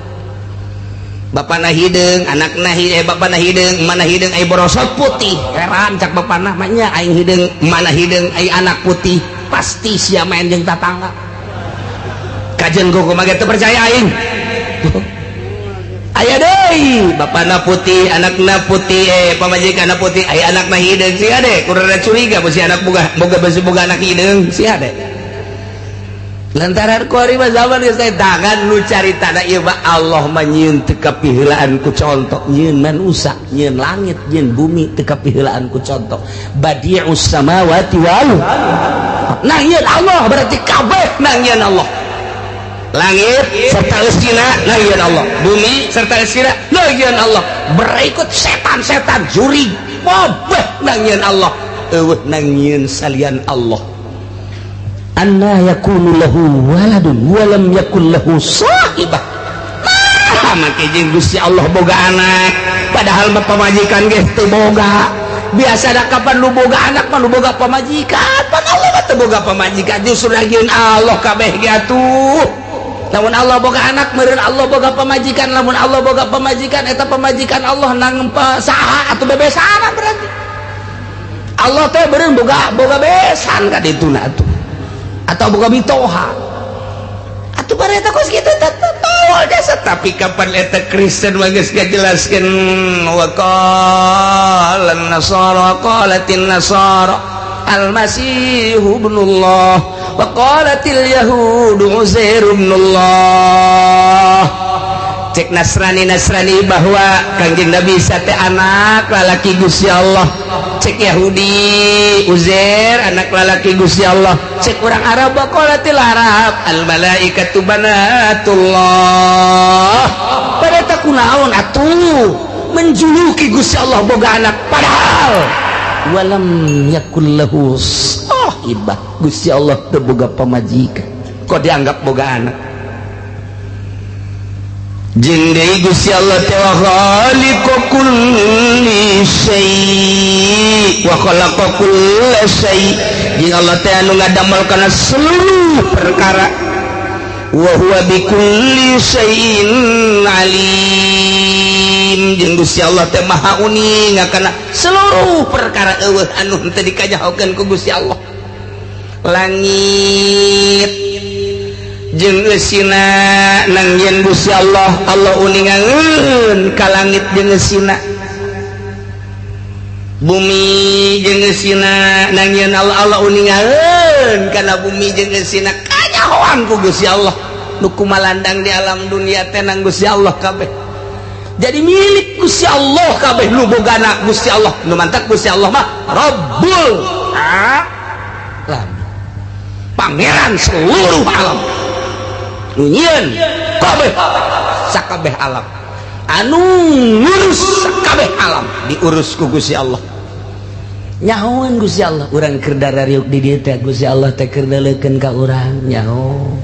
bapana hideung, anakna hideung, bapana hideung, mana hideung, ai borosot putih. Heran cak bapana, "Maknya aing hideung, mana hideung, ai anak putih, pasti sia main jeung tatangga." Kajen kumaha teu percaya aing. Aya deui bapana putih, anakna putih, pamajikanna putih, ai anakna hideung. Sia deh kudu curiga, besi anak boga boga besi boga anak hideung sia deh. Lantaran kuari mah zaman geus tangan nu carita ieu mah Allah mah nyieun teu kapiheulaan ku contoh, nyieun manusa, nyieun langit, nyieun bumi teu kapiheulaan ku contoh. Badi'us samawati wal nah nyieun Allah, berarti kabeh nang nyieun Allah. Langit serta eusina nang nyieun Allah, bumi serta eusina nang nyieun Allah, berikut setan-setan juri kabeh nang nyieun Allah. Eueuh nang nyieun salian Allah. Anna yakunu lahu waladun walam yakun lahu sahibah. Nah, make jeung Gusti Allah boga anak, padahal mah pamajikan ge teu boga. Biasa da kapan lu boga anak mah lu boga pamajikan. Pan Allah mah teu boga pamajikan, justru lagieun Allah kabeh ge atuh. Lamun Allah boga anak meureun Allah boga pamajikan. Lamun Allah boga pamajikan, eta pamajikan Allah nang saha atuh? Bebesana berarti Allah teh beureun boga boga besan ka dituna atuh atau boga mitoha atuh. Bareta kos kitu tol jasa. Tapi kapan eta Kristen mah geus ngajelaskeun, wa qala nasara, qalatin nasara al-masih ibnullah wa qalatil yahud uzair ibnullah. Cek Nasrani Nasrani bahwa Kangjeng Nabi Isa teh anak lalaki Gusti Allah, cek Yahudi Uzair anak lalaki Gusti Allah, cek orang Arab qalatil Arab al malaikatu banatullah. Pada tak kunaon atuh menjuluki Gusti Allah boga anak, padahal walam yakul lahu sahibah, Gusti Allah teu boga pamajikan, kok dianggap boga anak? Jeung deui Gusti Allah teh wa khaliqu kulli syai' wa khalaqa kulla syai', jeung Allah teh anu ngadamel kana seluruh perkara. Wa huwa bikulli syai'in alim, jeung Gusti Allah teh maha uning kana seluruh perkara. Eueuh anu henteu dikanyahokeun ku Gusti Allah. Langit jeung eusina nang yen Gusti Allah, Allah uningangeun ka langit jeung eusina. Bumi jeung eusina nang yen Allah, Allah uningangeun kana bumi jeung eusina. Kanyahoan ku Gusti Allah. Nu kumalandang di alam dunia teh nang Gusti Allah kabeh, jadi milik Gusti Allah kabeh, nu bogana Gusti Allah. Nu mantak Gusti Allah mah Rabbul alam, pangeran seluruh alam, nu nyieun kabeh sakabeh alam, anu ngurus sakabeh alam, diurus ku Gusti Allah. Nyahoan Gusti Allah urang keur darariuk di dieu teh, Gusti Allah teh keur neuleukeun ka urang. Nyaho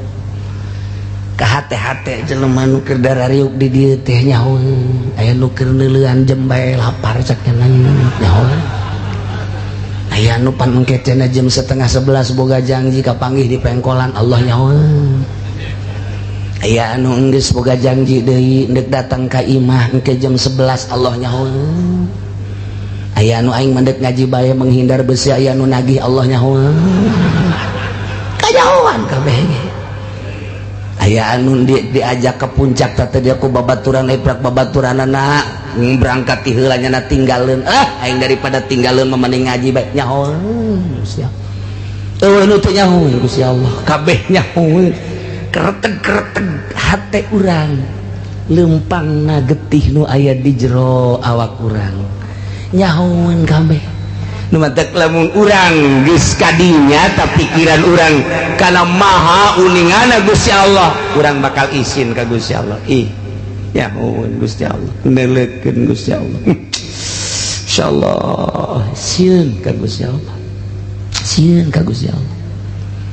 ka hate-hate jelema nu keur darariuk di dieu teh, nyahoan aya nu keur neuleuan jam bae lapar cak nyahoan. Aya nu pan engke cenah jam 10.30 boga janji kapanggih di pengkolan, Allah nyahoan. Aya anu enggeus boga janji deui ndek datang ka imah engke jam 11, Allah nyahoan. Aya anu aing mendek ngaji bae menghindar besi aya anu nagih, Allah nyahoan. Kanyahoan kabeh ge. Aya anu diajak ke puncak teh dia ku babaturan, eprak babaturanana berangkat ti heula nya tinggalin. Ah, aing daripada tinggalin mah mending ngaji bae. Nyaho Gusti Allah. Eueuh nu teu nyaho Gusti Allah, kabeh nyaho. Kereteg-kereteg hate urang, lempangna getih nu aya di jero awak urang, nyahoeun kabeh. Nu matak lamun urang geus kadinya, tapi pikiran urang kana maha uningana Gusti Allah, urang bakal isin ka Gusti Allah. Ih, nyahoeun Gusti Allah, neuleukeun Gusti Allah. Insyaallah sieun ka Gusti Allah, sieun ka Gusti Allah.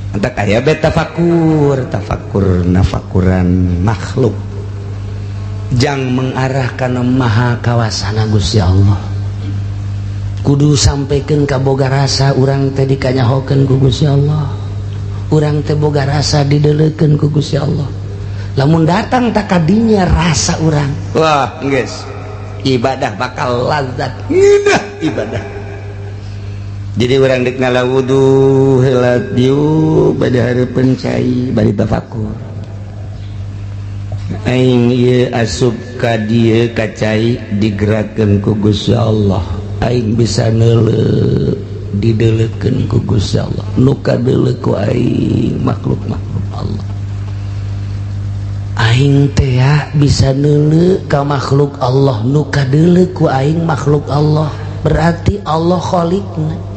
Entak aya be tafakur, tafakur nafakuran makhluk jang mengarah kana maha kawasana Gusti Allah. Kudu sampaikan ka boga rasa urang teh dikanyahokeun ku Gusti Allah, urang teh boga rasa dideulekeun ku Gusti Allah. Lamun datang tak kadinya rasa urang, wah geus ibadah bakal lazat, ngeunah ibadah. Jadi urang dek ngala wudu heula diuk bade hareupeun cai bari tafakur, aing ieu asup ka dieu ka cai digerakkeun ku Gusti Allah, aing bisa neuleuh dideulekeun ku Gusti Allah, nu kadeuleu ku aing makhluk-makhluk Allah. Aing teh ya bisa neuleuh ka makhluk Allah, nu kadeuleu ku aing makhluk Allah, berarti Allah khaliqna.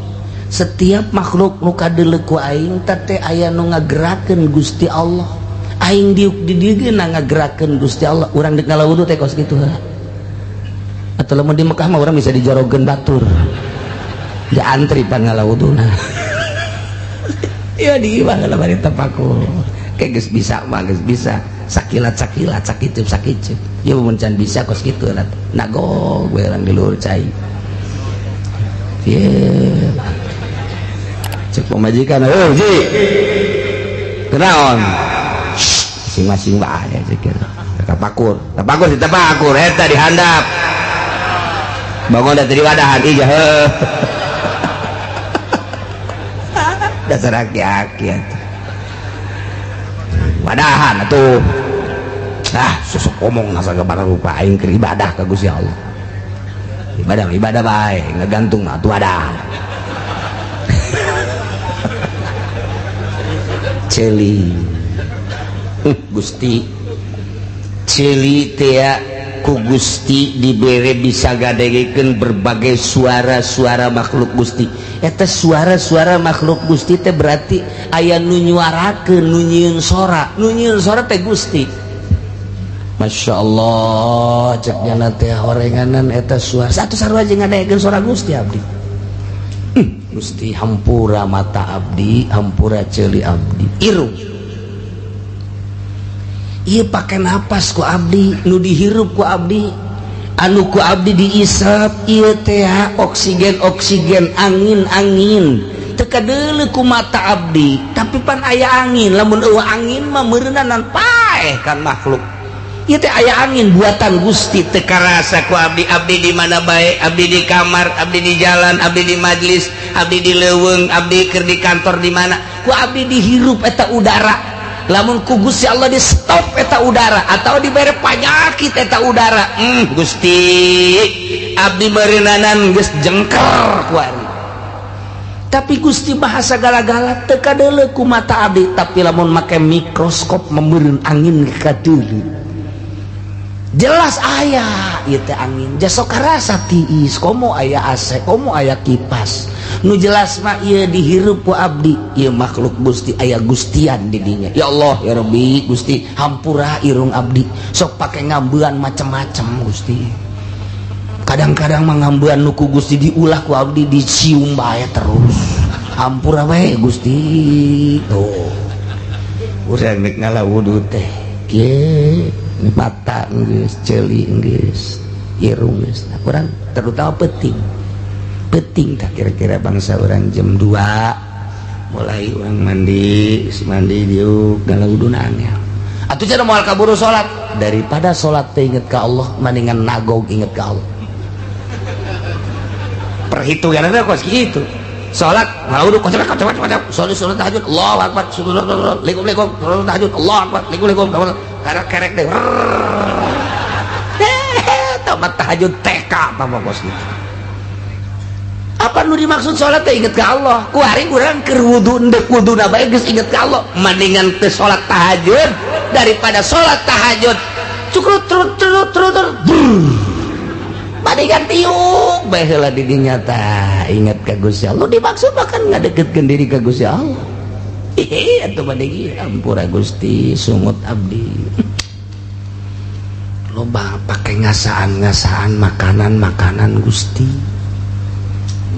Setiap makhluk nu kadeuleu ku aing teh aya nu ngagerakeun Gusti Allah. Aing diuk di dieu ge ngagerakeun Gusti Allah. Urang deuk ngala wudu teh kos kitu heula. Atau lamun di Mekah mah urang bisa dijorogeun batur, ja antri pan ngala wuduna. Ya di imah lah bari tafakur kayak geus bisa mah, geus bisa sakilat sakilat, sakicup sakicup. Ya mun can bisa kos kitu lah, nagog we urang di luhur cai. Ye, cek pamajikan, "Oh ji, kunaon?" Masing-masing bae cek. Tafakur tafakur si tafakur eta di handap bangun dari wadahan ija heuh dasar aki-aki atuh wadahan atuh. Ah, susuk omong nasa gambar rupa aing keur ibadah ka Gusti Allah. Ibadah ibadah bae ngagantung mah atuh wadah. Celi Gusti, celi teh ku Gusti dibere bisa gadegekeun berbagai suara-suara makhluk Gusti. Eta suara-suara makhluk Gusti teh berarti aya nu nyuarakeun, nu nyieun sora, nu nyieun sora teh Gusti. Masya Allah, cek nyana teh horenganan eta suara satu sarua jeung ngadegekeun suara Gusti abdi. Gusti hampura mata abdi, hampura ceuli abdi, irung ieu pake napas ku abdi, nu dihirup ku abdi, anu ku abdi diisap ieu teh oksigen oksigen, angin angin. Teu kadeuleu ku mata abdi, tapi pan aya angin. Lamun eueuh angin mah meureunanan paeh kan makhluk. Ieu teh aya angin buatan Gusti, teu karasa ku abdi. Abdi di mana bae, abdi di kamar, abdi di jalan, abdi di majlis, abdi di leuweung, abdi keur di kantor, di mana ku abdi dihirup eta udara. Lamun ku Gusti Allah di stop eta udara atau dibere panyakit eta udara, Gusti abdi meureunnanan geus jengker kuari. Tapi Gusti bahasa gala-gala teu kadeuleu ku mata abdi, tapi lamun make mikroskop meureun angin kadeuleu jelas aya ieu teh angin. Jasok karasa tiis komo aya AC, komo aya kipas. Nu jelas mah ieu dihirup ku abdi, ieu makhluk Gusti, aya Gustian di dinya. Ya Allah ya Rabbi Gusti, hampura irung abdi sok pake ngambean macem-macem Gusti. Kadang-kadang mah ngambean nu ku Gusti diulah ku abdi dicium bae terus. Hampura we Gusti. Tuh urang rek ngala wudu teh kieu, mata geus, ceuli geus, irung geus. Nah, urang terutama penting penting tak kira-kira bangsa orang jam 2 mulai orang mandi, mandi diuk ngala wuduna angel atuh cenah moal kaburu salat. Daripada salat teh inget ka Allah, mendingan nagog inget ka Allah. Perhitunganna kos kitu. Salat ngawudu kocok kocok kocok. Salat salat tahajud Allahu akbar. Assalamualaikum salat tahajud Allahu akbar. Assalamualaikum. Karek kerek deh. Tamat tahajud TK apa bos gitu. Apa nu dimaksud salat teh inget ka Allah. Ku hari urang keur wudu endek wuduna bae geus inget ka Allah. Mendingan teu salat tahajud daripada salat tahajud cukrut trut trut trut trut. Mendingan tiuk bae heula di dinya tah inget ka Gusti Allah. Dimaksud bahkan ngadeketkeun diri ka Gusti Allah. Ih atuh mending ampura Gusti sungut abdi. Loba pake ngasaan-ngasaan makanan-makanan Gusti.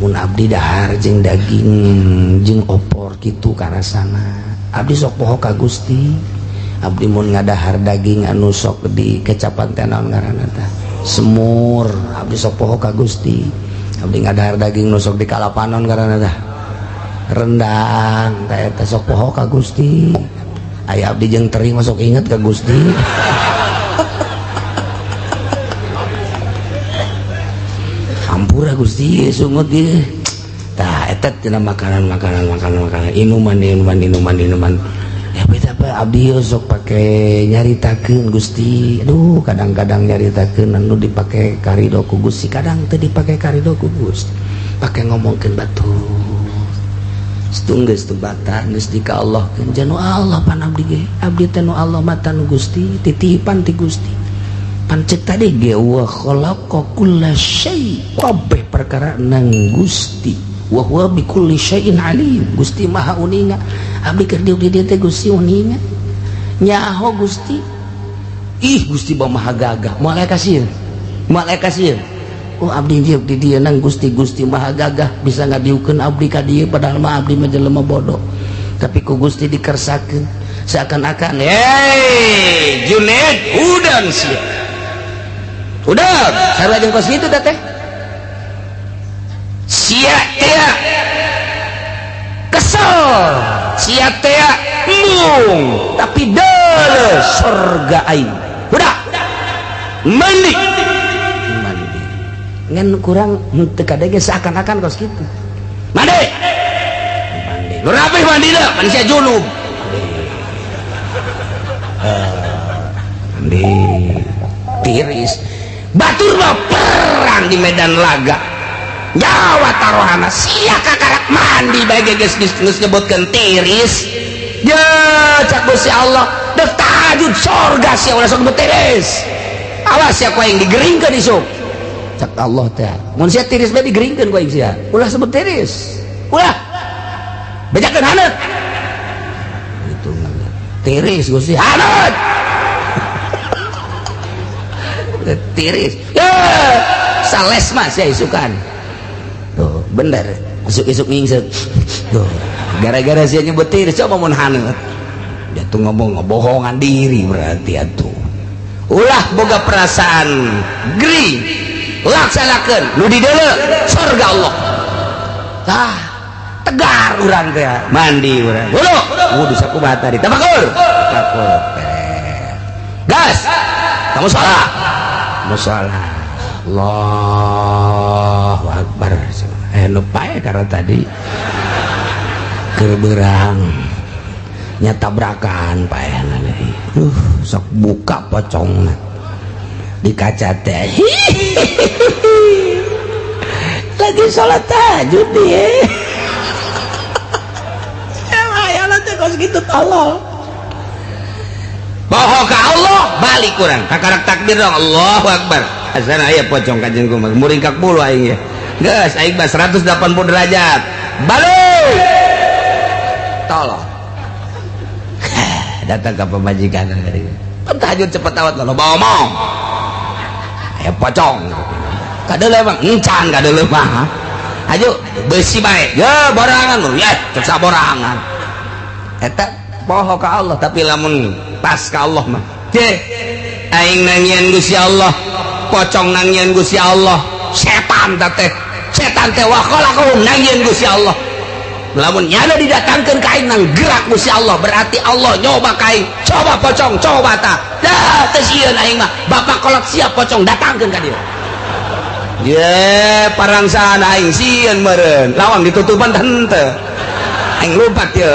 Mun abdi dahar jeung daging jeung opor kitu karasana. Abdi sok poho ka Gusti. Abdi mun ngadahar daging anu sok di kecapan teh naon ngaranna tah? Semur. Abdi sok poho ka Gusti. Abdi ngadahar daging nu sok di kalapanon ngaranna tah? Rendang tah eta sok poho ka Gusti. Aya abdi jeung teri mah sok inget ka Gusti. Ampura Gusti sungut ieu. Tah eta tina makanan makanan makanan makanan inuman inuman inuman inuman. Ya beda apa abdi sok pake nyaritakeun Gusti. Aduh kadang-kadang nyaritakeun anu dipake karido ku Gusti, kadang teu dipake karido ku Gusti. Pake ngomongkeun batur. Setung geus teu batar geus di ka Allah keun janu Allah pan abdi ge. Abdi teh nu Allah mata nu Gusti, titipan ti Gusti. Pancet tadi ge wa khalaqa kulla syai, kabeh perkara nang Gusti. Wa huwa bi kulli syai'in alim. Gusti Maha uninga. Abdi keur diuk di dieu teh Gusti uninga. Nyaho Gusti. Ih Gusti Maha gagah. Moal aya kasieun. Moal aya kasieun. Oh abdi diuk di dieu nang Gusti, Gusti Maha gagah bisa ngadiukeun abdi ka dieu padahal mah abdi mah jelema bodoh. Tapi ku Gusti dikersakeun seakan-akan, "Hei, Junaid, udang sia." Udah, sarua jeung kos kitu teh. Sia teh kesel, sia teh embung, tapi deuleu surga aing. Udah. Mandi. Mandi. Ngan kurang teu kadege seakan-akan kos kitu. Mandi. Mandi. Nu rapih mandina, pan sia junub. Mandi. Tiris. Batur mah perang di medan laga. Nyawa taruhana sia kakarak mandi bae geus geus nyebutkeun tiris. Ya cak Gusti Allah, dek tahajud sorga sia ulah sok nyebut tiris. Awas sia ku aing digeringkeun isuk. Cak Allah teh. Mun sia tiris bae digeringkeun ku aing sia. Ulah sebut tiris. Ulah. Bejakeun haneut. Gitu tiris Gusti haneut. Tiris ya sales mas ya isukan tuh bener isuk-isuk ngingsek tuh gara-gara sia nyebut tiris coba mun haneut dia tuh ngomong ngebohongan diri berarti atuh ulah boga perasaan gering laksanakeun nu di deuleu surga Allah tah tegar urang teh mandi urang wudu wudu sakumaha tadi tafakur tafakur gas kamu salat musola Allahu Akbar. Lupa ya karena tadi kerberang nya tabrakan pae sok buka pocong di kaca teh lagi sholat tahajud dia emang teh kos gitu tolol bohong ka Allah balik kurang kakarak takbir dong Allahu Akbar asana aya pocong kajen kumaha muringkak bulu aing ya geus aing mah 180 derajat balik tolong datang ke pemajikan kan tahajud cepet awat lo bawa omong aya pocong kadeuleu emang encan kadeuleu mah aju besi bae ya borangan lu ya cek saborangan eta poho ka Allah tapi lamun pas ka Allah mah ceh aing nangian Gusti Allah pocong nangian Gusti Allah setan teh setan teh wa khalaqahum nangian Gusti Allah lamun nyana didatangkeun ka aing nang gerak Gusti Allah berarti Allah nyoba ka aing coba pocong coba tah dah teu sieun aing mah bapak kolot siap pocong datangkeun ka dieu. Ye, parangsaan aing sieun meureun. Lawang ditutupan henteu. Aing lompat ye.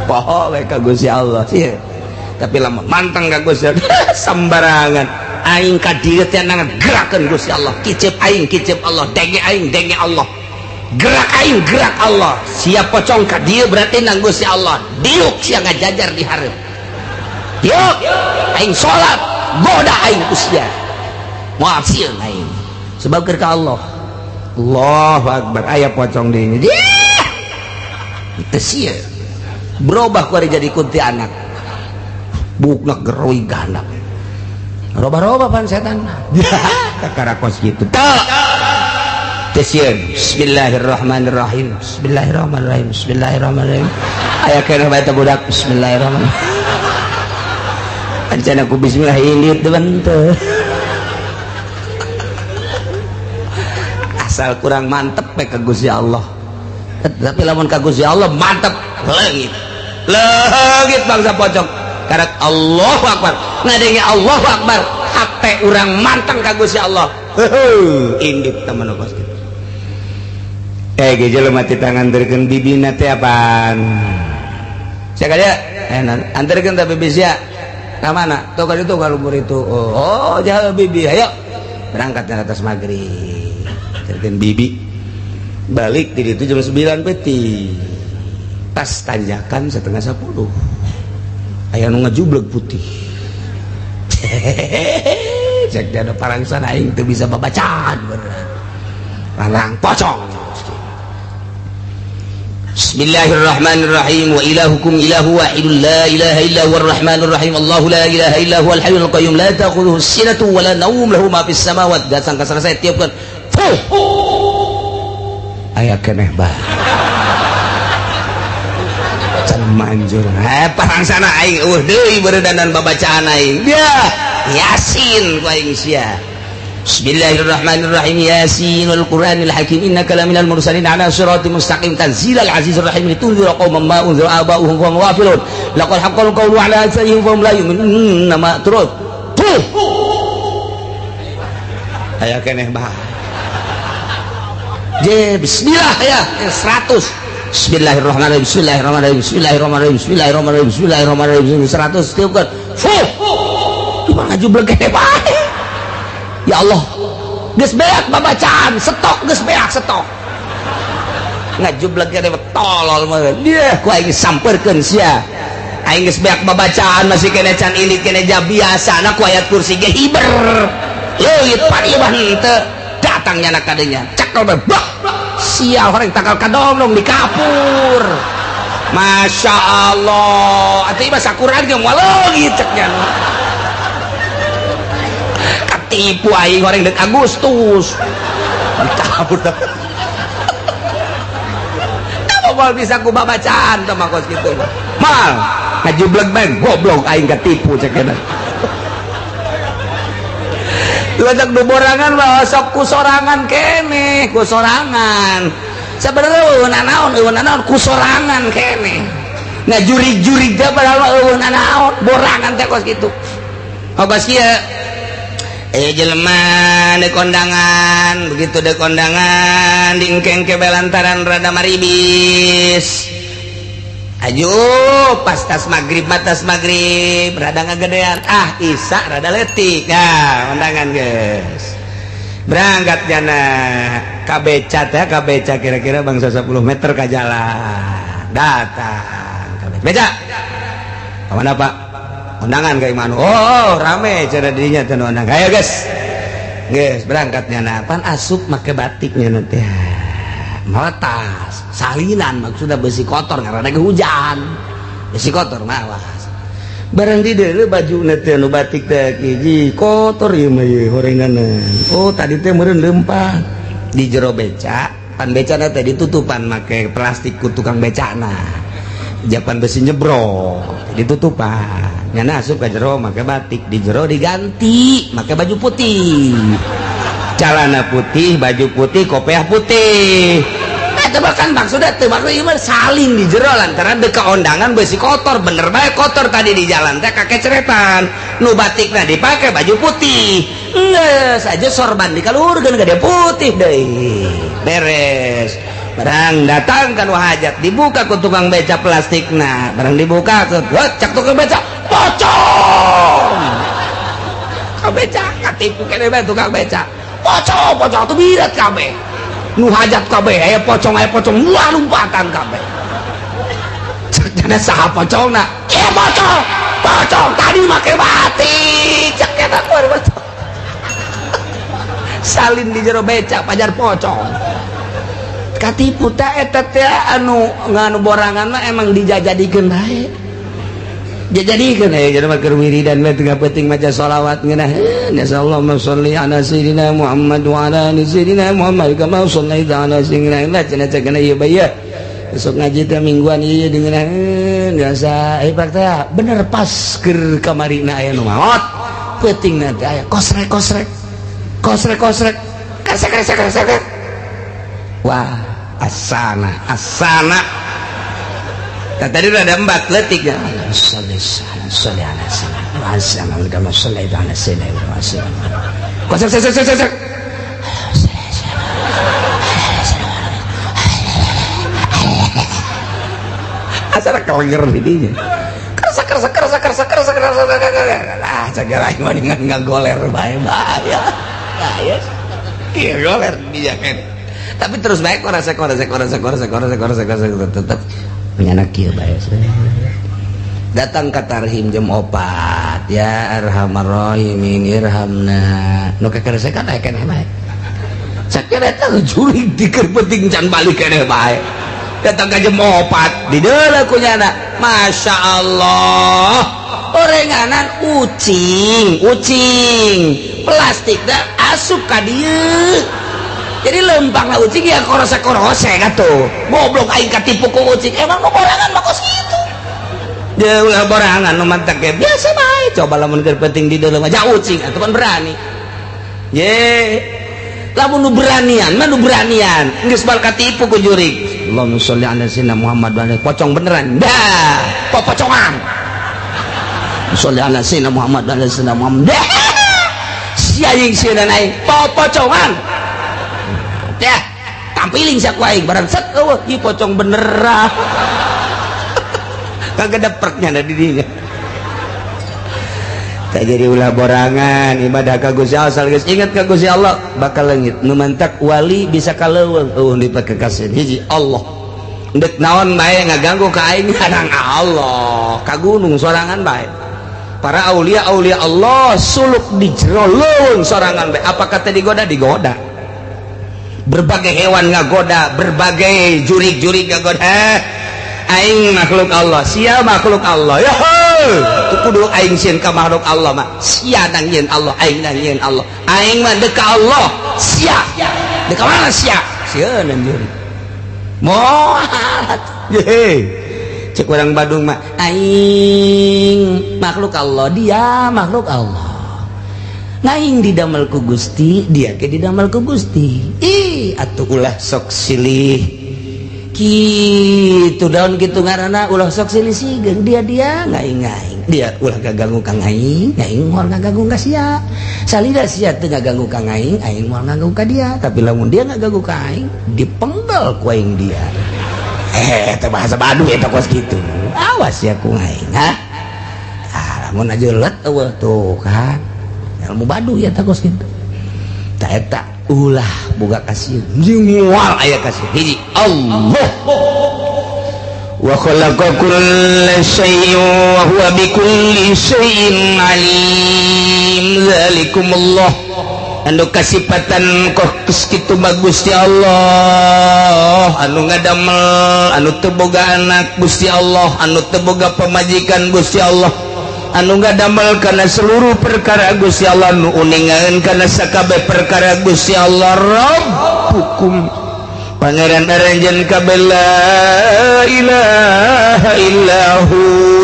Poho we ka Gusti Allah sieun. Tapi lamun manteng ka Gusti Allah sembarangan. Aing ka dieu teh gerakeun Gusti Allah. Kicep aing kicep Allah, denge aing denge Allah. Gerak aing gerak Allah. Siap pocong ka dieu berarti nang Gusti Allah. Diuk sia ngajajar di hareup. Diuk aing salat, goda aing ku sia. Moal sieun aing. Sebab keur ka Allah. Allahu akbar, aya pocong deui. Teu sieun. Berubah ku ari jadi kuntilanak. Bukna geroi gandap. Roba-roba pan setan. Kakara kos kitu. Teu sieun. Bismillahirrahmanirrahim. Bismillahirrahmanirrahim. Bismillahirrahmanirrahim. Aya keneh bae teh budak. Bismillahirrahmanirrahim. Ancana ku bismillah indit teu teu. Asal kurang mantep we ka Gusti Allah. Tapi lamun ka Gusti Allah mantep leungit. Leungit bangsa pocong. Karak Allahu Akbar. Ngadenge Allahu Akbar. Hate urang manteng ka Gusti Allah. Heuh, indit temen kos kitu. Ge jelema ti tanganterkeun bibina teh apaan? Sia ka dieu? Anterkeun teh bibi sia. Ka mana? Tuh ka ditu ka luhur itu. Oh, jauh bibi. Ayo. Berangkat ke atas maghrib. Anterkeun bibi. Balik di ditu jam 9 peuting. Tas tanjakan 9:30. Aya nu ngejubleg putih. Cek dia ada parangsan aing teu bisa babacaan beneran. Parang pocong. Bismillahirrahmanirrahim. Wa ilahukum ilahu wahidun la ilaha illa huwar rahmanir rahim. Allahu la ilaha illa huwal hayyul qayyum la ta'khudhuhu sinatun wa la nawm lahu ma fis samawati. Datang ka selesai tiupkeun. Fuh. Aya keneh bae. Can manjur. Parangsana aing eueuh deui beuredanan babacaan aing. Dia Yasin ku aing sia. Bismillahirrahmanirrahim. Yasin wal Qur'anil Hakim innaka laminal mursalin ala siratim mustaqim tanzilal azizir rahim litunzira qauman ma unzira aba'uhum fa hum ghafilun laqad haqqal qawlu ala aktsarihim fa hum la yu'minun nama turut. Tuh. Aya keneh bae. Je bismillah ya 100. Bismillahirrahmanirrahim. Bismillahirrahmanirrahim. Bismillahirrahmanirrahim. Bismillahirrahmanirrahim. Bismillahirrahmanirrahim. 100 tiupkeun. Fuh. Cuma ngajubleg keneh bae. Ya Allah, geus beak babacaan, stok geus beak stok. Ngajubleg keneh tolol mah. Dia ku aing samperkeun sia. Aing geus beak babacaan masih keneh can indit keneh ja biasana ku ayat kursi ge hiber. Leuit pan ieu mah henteu. Datang nyana kadenya. Cekel bae. Sial horeng tangkal kadongdong di kapur. Masya Allah. Atuh ieu mah sakuran ge moal leungit cek nya. Ketipu aing horeng deuk Agustus. Dicabut. Kamu moal bisa ku babacaan teh mah kos kitu mah. Mal ngajubleg bae goblok aing ketipu cek nya. Lajak duborangan mah sok ku sorangan keneh, ku sorangan. Sebenarnya eueuh nanaon, eueuh nanaon ku sorangan keneh. Nah jurig-jurig teh padahal mah eueuh nanaon, borangan teh kos kitu. Kos kieu. Jelema di kondangan, begitu di kondangan diengkeng-ke belantaran rada maribis. Ayo pas tas maghrib, tas maghrib rada ngagedean, ah isa rada leutik. Nah, kondangan guys. Berangkat jana ka beca teh, ka beca kira-kira bangsa 10 meter ka jalan. Datang ka beca. Beca. Ka mana, Pak? Kondangan ka imah. Oh, rame cara dirinya teh kondangan. Ayo guys. Guys, berangkatnya nah, pan asup make batiknya nanti. Meletas salinan maksudnya besi kotor karena lagi hujan besi kotor mawas barang di deuleu baju teh nu batik teh hiji kotor ieu mah ieu horenganan. Oh tadi teh meureun leumpang di jero beca pan becana teh ditutupan make plastik ku tukang becana japan besi nyebrok ditutupan nyana asup ka jero make batik di jero diganti make baju putih, celana putih, baju putih, kopiah putih. Eta bahkan maksudnya teu maksud ieu mah salin di jero lantaran deka ondangan besi kotor. Bener bae kotor tadi di jalan teh, kakeceretan. Nu batikna dipake baju putih, geus aja sorban dikaluhurkeun gede putih deui. Beres, barang datang kan hajat, dibuka ku tukang beca plastikna. Barang dibuka ke, cak tukang beca, "Pocong!" Tukang beca katipu kene bae. Tukang beca, "Pocong, pocong!" Tuh birat kabeh nu hajat kabeh, "Aya pocong, aya pocong!" Wah, lompatan kabeh. Cek saha pocongna? "Iya, pocong, pocong tadi make batik." Cek eta pocong salin di jero beca pajar pocong. Katipu ta eta teh. Anu nganu borangan mah emang dijajadikeun bae, dijadikeun aya. Jadi mah keur wiridan mah tengah penting maca sholawat ngeunaheun, "Ya Allahumma sholli ala sayyidina Muhammad wa ala ali sayyidina Muhammad kama shallaita ala sayyidina." Cenah cenah ieu bae besok ngaji teh mingguan ieu dengeun biasa. Eh, pak teh bener, pas keur kamarina aya nu maot, peutingna teh aya kosrek kosrek kosrek kosrek kresek kresek kresek. Wah, asana asana. Nah, tadi udah ada empat letik ya. Sholli sholli ala sayyidina kama shallaita ala sayyidina. Kosrek kosrek kosrek kosrek. Asal kelenger didinya, kerasa kerasa kerasa kerasa kerasa kerasa kerasa. Ah, segala aing mah dengan ngagoler bae, bahaya bahaya. Iya, goler dia kan, tapi terus baik korasa korasa korasa korasa korasa korasa korasa, tetep penyanak kieu bae. Datang ke tarhim jam 4, "Ya arhamar rahimin, irhamna." Nu kekeresekan aya keneh bae. Sakira eta jurig dikeur penting can balik keneh bae. Datang ke jam 4 di deuleu kunyana, Masya Allah, orenganan ucing ucing plastik dah asup ka dieu. Jadi lempang lah ucing ya, korose korose atuh. Goblok, aing katipu ku ucing. Emang nu borangan mah kos kitu. Dia ulah borangan nu mantak ge biasa bae. Coba lamun keur penting di dalam aja ucing atuh kan berani ye. Lamun nu beranian mah, nu beranian geus bal katipu ku jurig. "Allahumma sholli ala sayyidina Muhammad wa ala," pocong beneran dah, popocongan. "Sholli ala sayyidina Muhammad wa ala sayyidina Muhammad." Dah, si aing sieun aing popocongan dah. Tampiling sia ku aing barang set, eueuh ieu pocong beneran. Kagak dapetnya ada di dinya. Tak jadi ulah borangan ibadah ka Gusti Allah. Asal geus ingat ka Gusti Allah bakal leungit. Nu mantak wali bisa ka leuweung eueuh dipake kasih. Hiji Allah, ndek naon bae ngaganggu ka aing, kadang Allah ka gunung sorangan bae. Para aulia aulia Allah suluk di jero leuweung sorangan bae. Apa kata digoda? Digoda berbagai hewan, ngagoda berbagai jurig-jurig ngagoda. Eh, aing makhluk Allah, sia makhluk Allah ya. Tuh kudu aing sieun ka makhluk Allah mah. Sia nang nyieun Allah, aing nang nyieun Allah. Aing mah deka Allah, sia deka mana? Sia sieun jurig moal ye. Cek orang Badung mah, aing makhluk Allah, dia makhluk Allah. Ngaing didamel ku Gusti, dia ke didamel ku Gusti. Ih atuh, ulah sok silih kitu daun kitu ngaranna, ulah sok silih sigeung. Dia dia ngaing ngaing, dia ulah gaganggu ka ngaing, ngaing moal ngaganggu ka sia. Salida sia teu ngaganggu ka ngaing, aing moal ngaganggu ka dia. Tapi lamun dia ngaganggu ka aing, dipenggal ku aing dia. Eh, eta bahasa Baduy eta kos kitu. Awas ya ku aing. Ha, ah, lamun aja let eueuh tuh kan ilmu Baduy ya kos kitu. Ta eta ulah boga kasih, moal aya kasih. Hiji Allah. Wa khalaqa kulla syai'in wa huwa bikulli syai'in alim. Zalikumullah, anu kasipatan kos kitu mah Gusti Allah anu ngadamel, anu teu boga anak, Gusti Allah anu teu boga pamajikan, Gusti Allah anu ngadamel kana seluruh perkara, Gusti Allah nu uningan kana sakabeh perkara, Gusti Allah Rabbukum, Pangeran aranjeun kabeh. La ilaha illahu,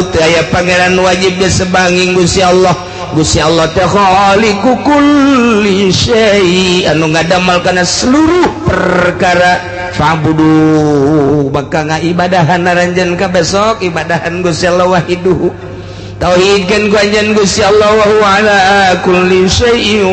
teu aya pangeran wajib disebanging Gusti Allah. Gusti Allah teh khaliqu kulli syai, anu ngadamel kana seluruh perkara. Fa'budu, maka ngaibadahan aranjeun ka besok, ibadahan Gusti Allah, wahiduhu, tauhidkeun ku anjeun Gusti Allah. Wa huwa ala kulli syai'in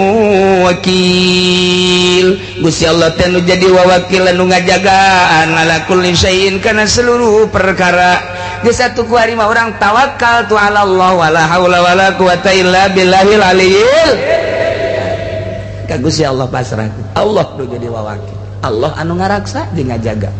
wakil. Gusti Allah teh nu jadi wawakil, nu ngajagaan, ala kulli syai'in, kana seluruh perkara. Geus atuh, ku ari mah urang tawakal tu ala Allah, wala haula wala quwata illa billahil aliyil. Ka Gusti Allah pasrah. Allah nu jadi wawakil, Allah anu ngaraksa jeung ngajaga.